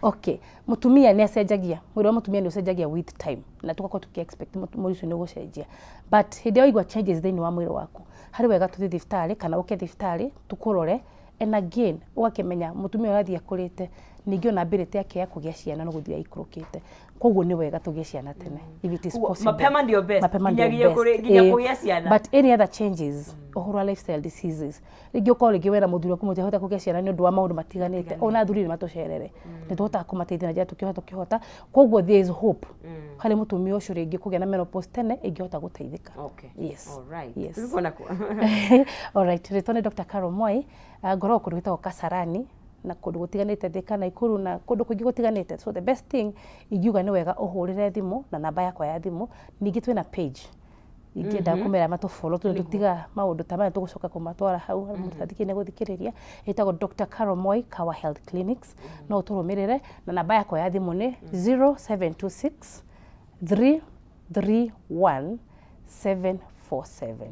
Okay, mũtumia nĩ acenjagia, mwĩrĩ wa mũtumia nĩ ũcenjagia with time, na tũgakorwo tũkĩ expect mwĩrĩ ũcio nĩ ũgũcenjia, but hĩndĩ ĩrĩa waigua changes thĩinĩ wa mwĩrĩ waku, harĩ wega tũthiĩ thibitarĩ kana ũke thibitarĩ tũkũrore. And again, ũgakĩmenya mũtumia ũrathiĩ akũrĩte, ningĩ ona ability yake ya kũgĩa ciana no gũthiĩ aikũrũkĩte, koguo nĩ wega tũgĩe ciana tene if it is Koguo, possible. Mapema ndio best. Mapema ndio Nginyagia best. nginya kũgĩa ciana. But any other changes, ũhoro wa lifestyle diseases, rĩngĩ ũkorwo rĩngĩ wena mũthuri waku mũtirahota kũgĩa ciana nĩ ũndũ wa maũndũ matiganĩte, ona athuri nĩ matũcerere, nĩ tũhotaga kũmateithia na njĩra tũkĩhota. Koguo there is hope harĩ mũtumia ũcio rĩngĩ kũgĩa na menopause tene ĩngĩhota gũteithĩka. Yes. Alright. Yes. Tũrikuona kũ? Alright, rĩtwa nĩ Dr. Carol Mwai. Ngoragwo kũndũ gwĩtagwo Kasarani na kũndũ gũtiganĩte, Thika, Naikuru na kũndũ kũingĩ gũtiganĩte. So the best thing ingiuga nĩ wega ũhũrĩre thimũ na namba yakwa ya thimũ. Ningĩ twĩna page ingĩenda kũmera matũfollow, tondũ tũtigaga maũndũ ta maya tũgũcoka kũmatwara hau harĩa mũndũ atathikĩrĩria nĩ gũthikĩrĩria. Ĩtagwo Dr. Carol Mwai Kawa Health Clinics. No ũtũrũmĩrĩre na namba yakwa ya thimũ nĩ 0726 331 747,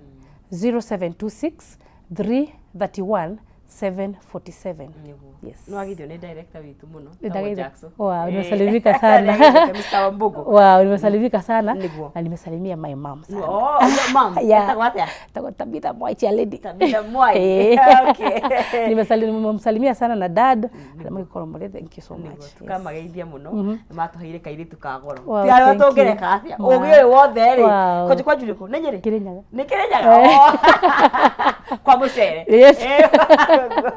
0726 331 747. Yes. Nĩ wagithio nĩ director witũ mũno. Nĩ Etagwo Jackson. Wow, nimesalimika sana. Mr. Wambugu. Wow, nimesalimika sana. Nĩguo. Na nimesalimia my mom sana. Oh, your mom. Yeah. Etagwo atĩa? Etagwo Tabitha Mwai Chairlady. Tabitha Mwai. Nimemsalimia sana na dad. Arĩa mũgĩkorwo mũrĩ, thank you so much. Yes. Tukamageithia mũno. Nĩ matũheire kairĩtu ka goro. Wow, Ti arĩa thank you. tũngĩreka atĩa. Wow. Ũgĩ ũyũ wothe rĩ. Wow. Kwanju kwanju nĩkũ? Nĩ Nyĩrĩ? Kĩrĩnyaga. Nĩ Kĩrĩnyaga? Oh. Kwa mũcere. Yes.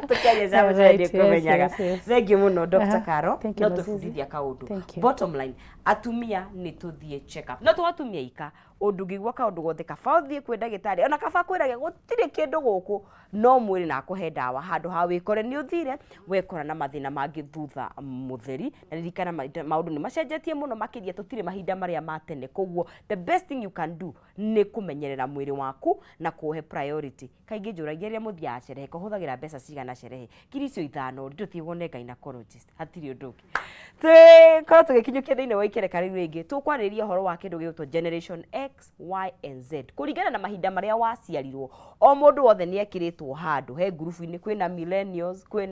Tũkĩaria cia mũcere Right, yes, ndĩkũmenyaga. yes. Thank you mũno Dr. Aha. Caro. Thank you, No Mazizi. tũbundithia kaũndũ. Thank you. Bottom line, atumia nĩ tũthiĩ check up. No to atumia ika, ũndũ ũngĩigua kaũndũ gothe kaba ũthiĩ kwĩ ndagĩtarĩ, ona kaba kwĩrage gũtirĩ kĩndũ gũkũ no mwĩrĩ na akũhe ndawa, handũ ha wĩkore nĩ ũthire wekora na mathĩna mangĩ thutha mũtheri. Na ririkana maũndũ nĩ macenjetie mũno makĩria, tũtirĩ mahinda marĩa ma tene, koguo the best thing you can do nĩ kũmenyerera mwĩrĩ waku na kũũhe priority. Kaingĩ njũragia rĩrĩa mũthiaga cerehe kũhũthagĩra mbeca cigana cerehe 5,000 ndũthiĩ wone gynecologist, hatirĩ ũndũ ũngĩ. Tũkorwo tũgĩkinyũkia thĩinĩ wa ikereka rĩu rĩngĩ, tũkwarĩrĩria ũhoro wa kĩndũ gĩgwĩtwo generation X, Y and Z kũringana na mahinda marĩa waciarirwo. O mũndũ wothe nĩ ekĩrĩtwo handũ he ngurubu-inĩ, kwĩna millennials, kwĩna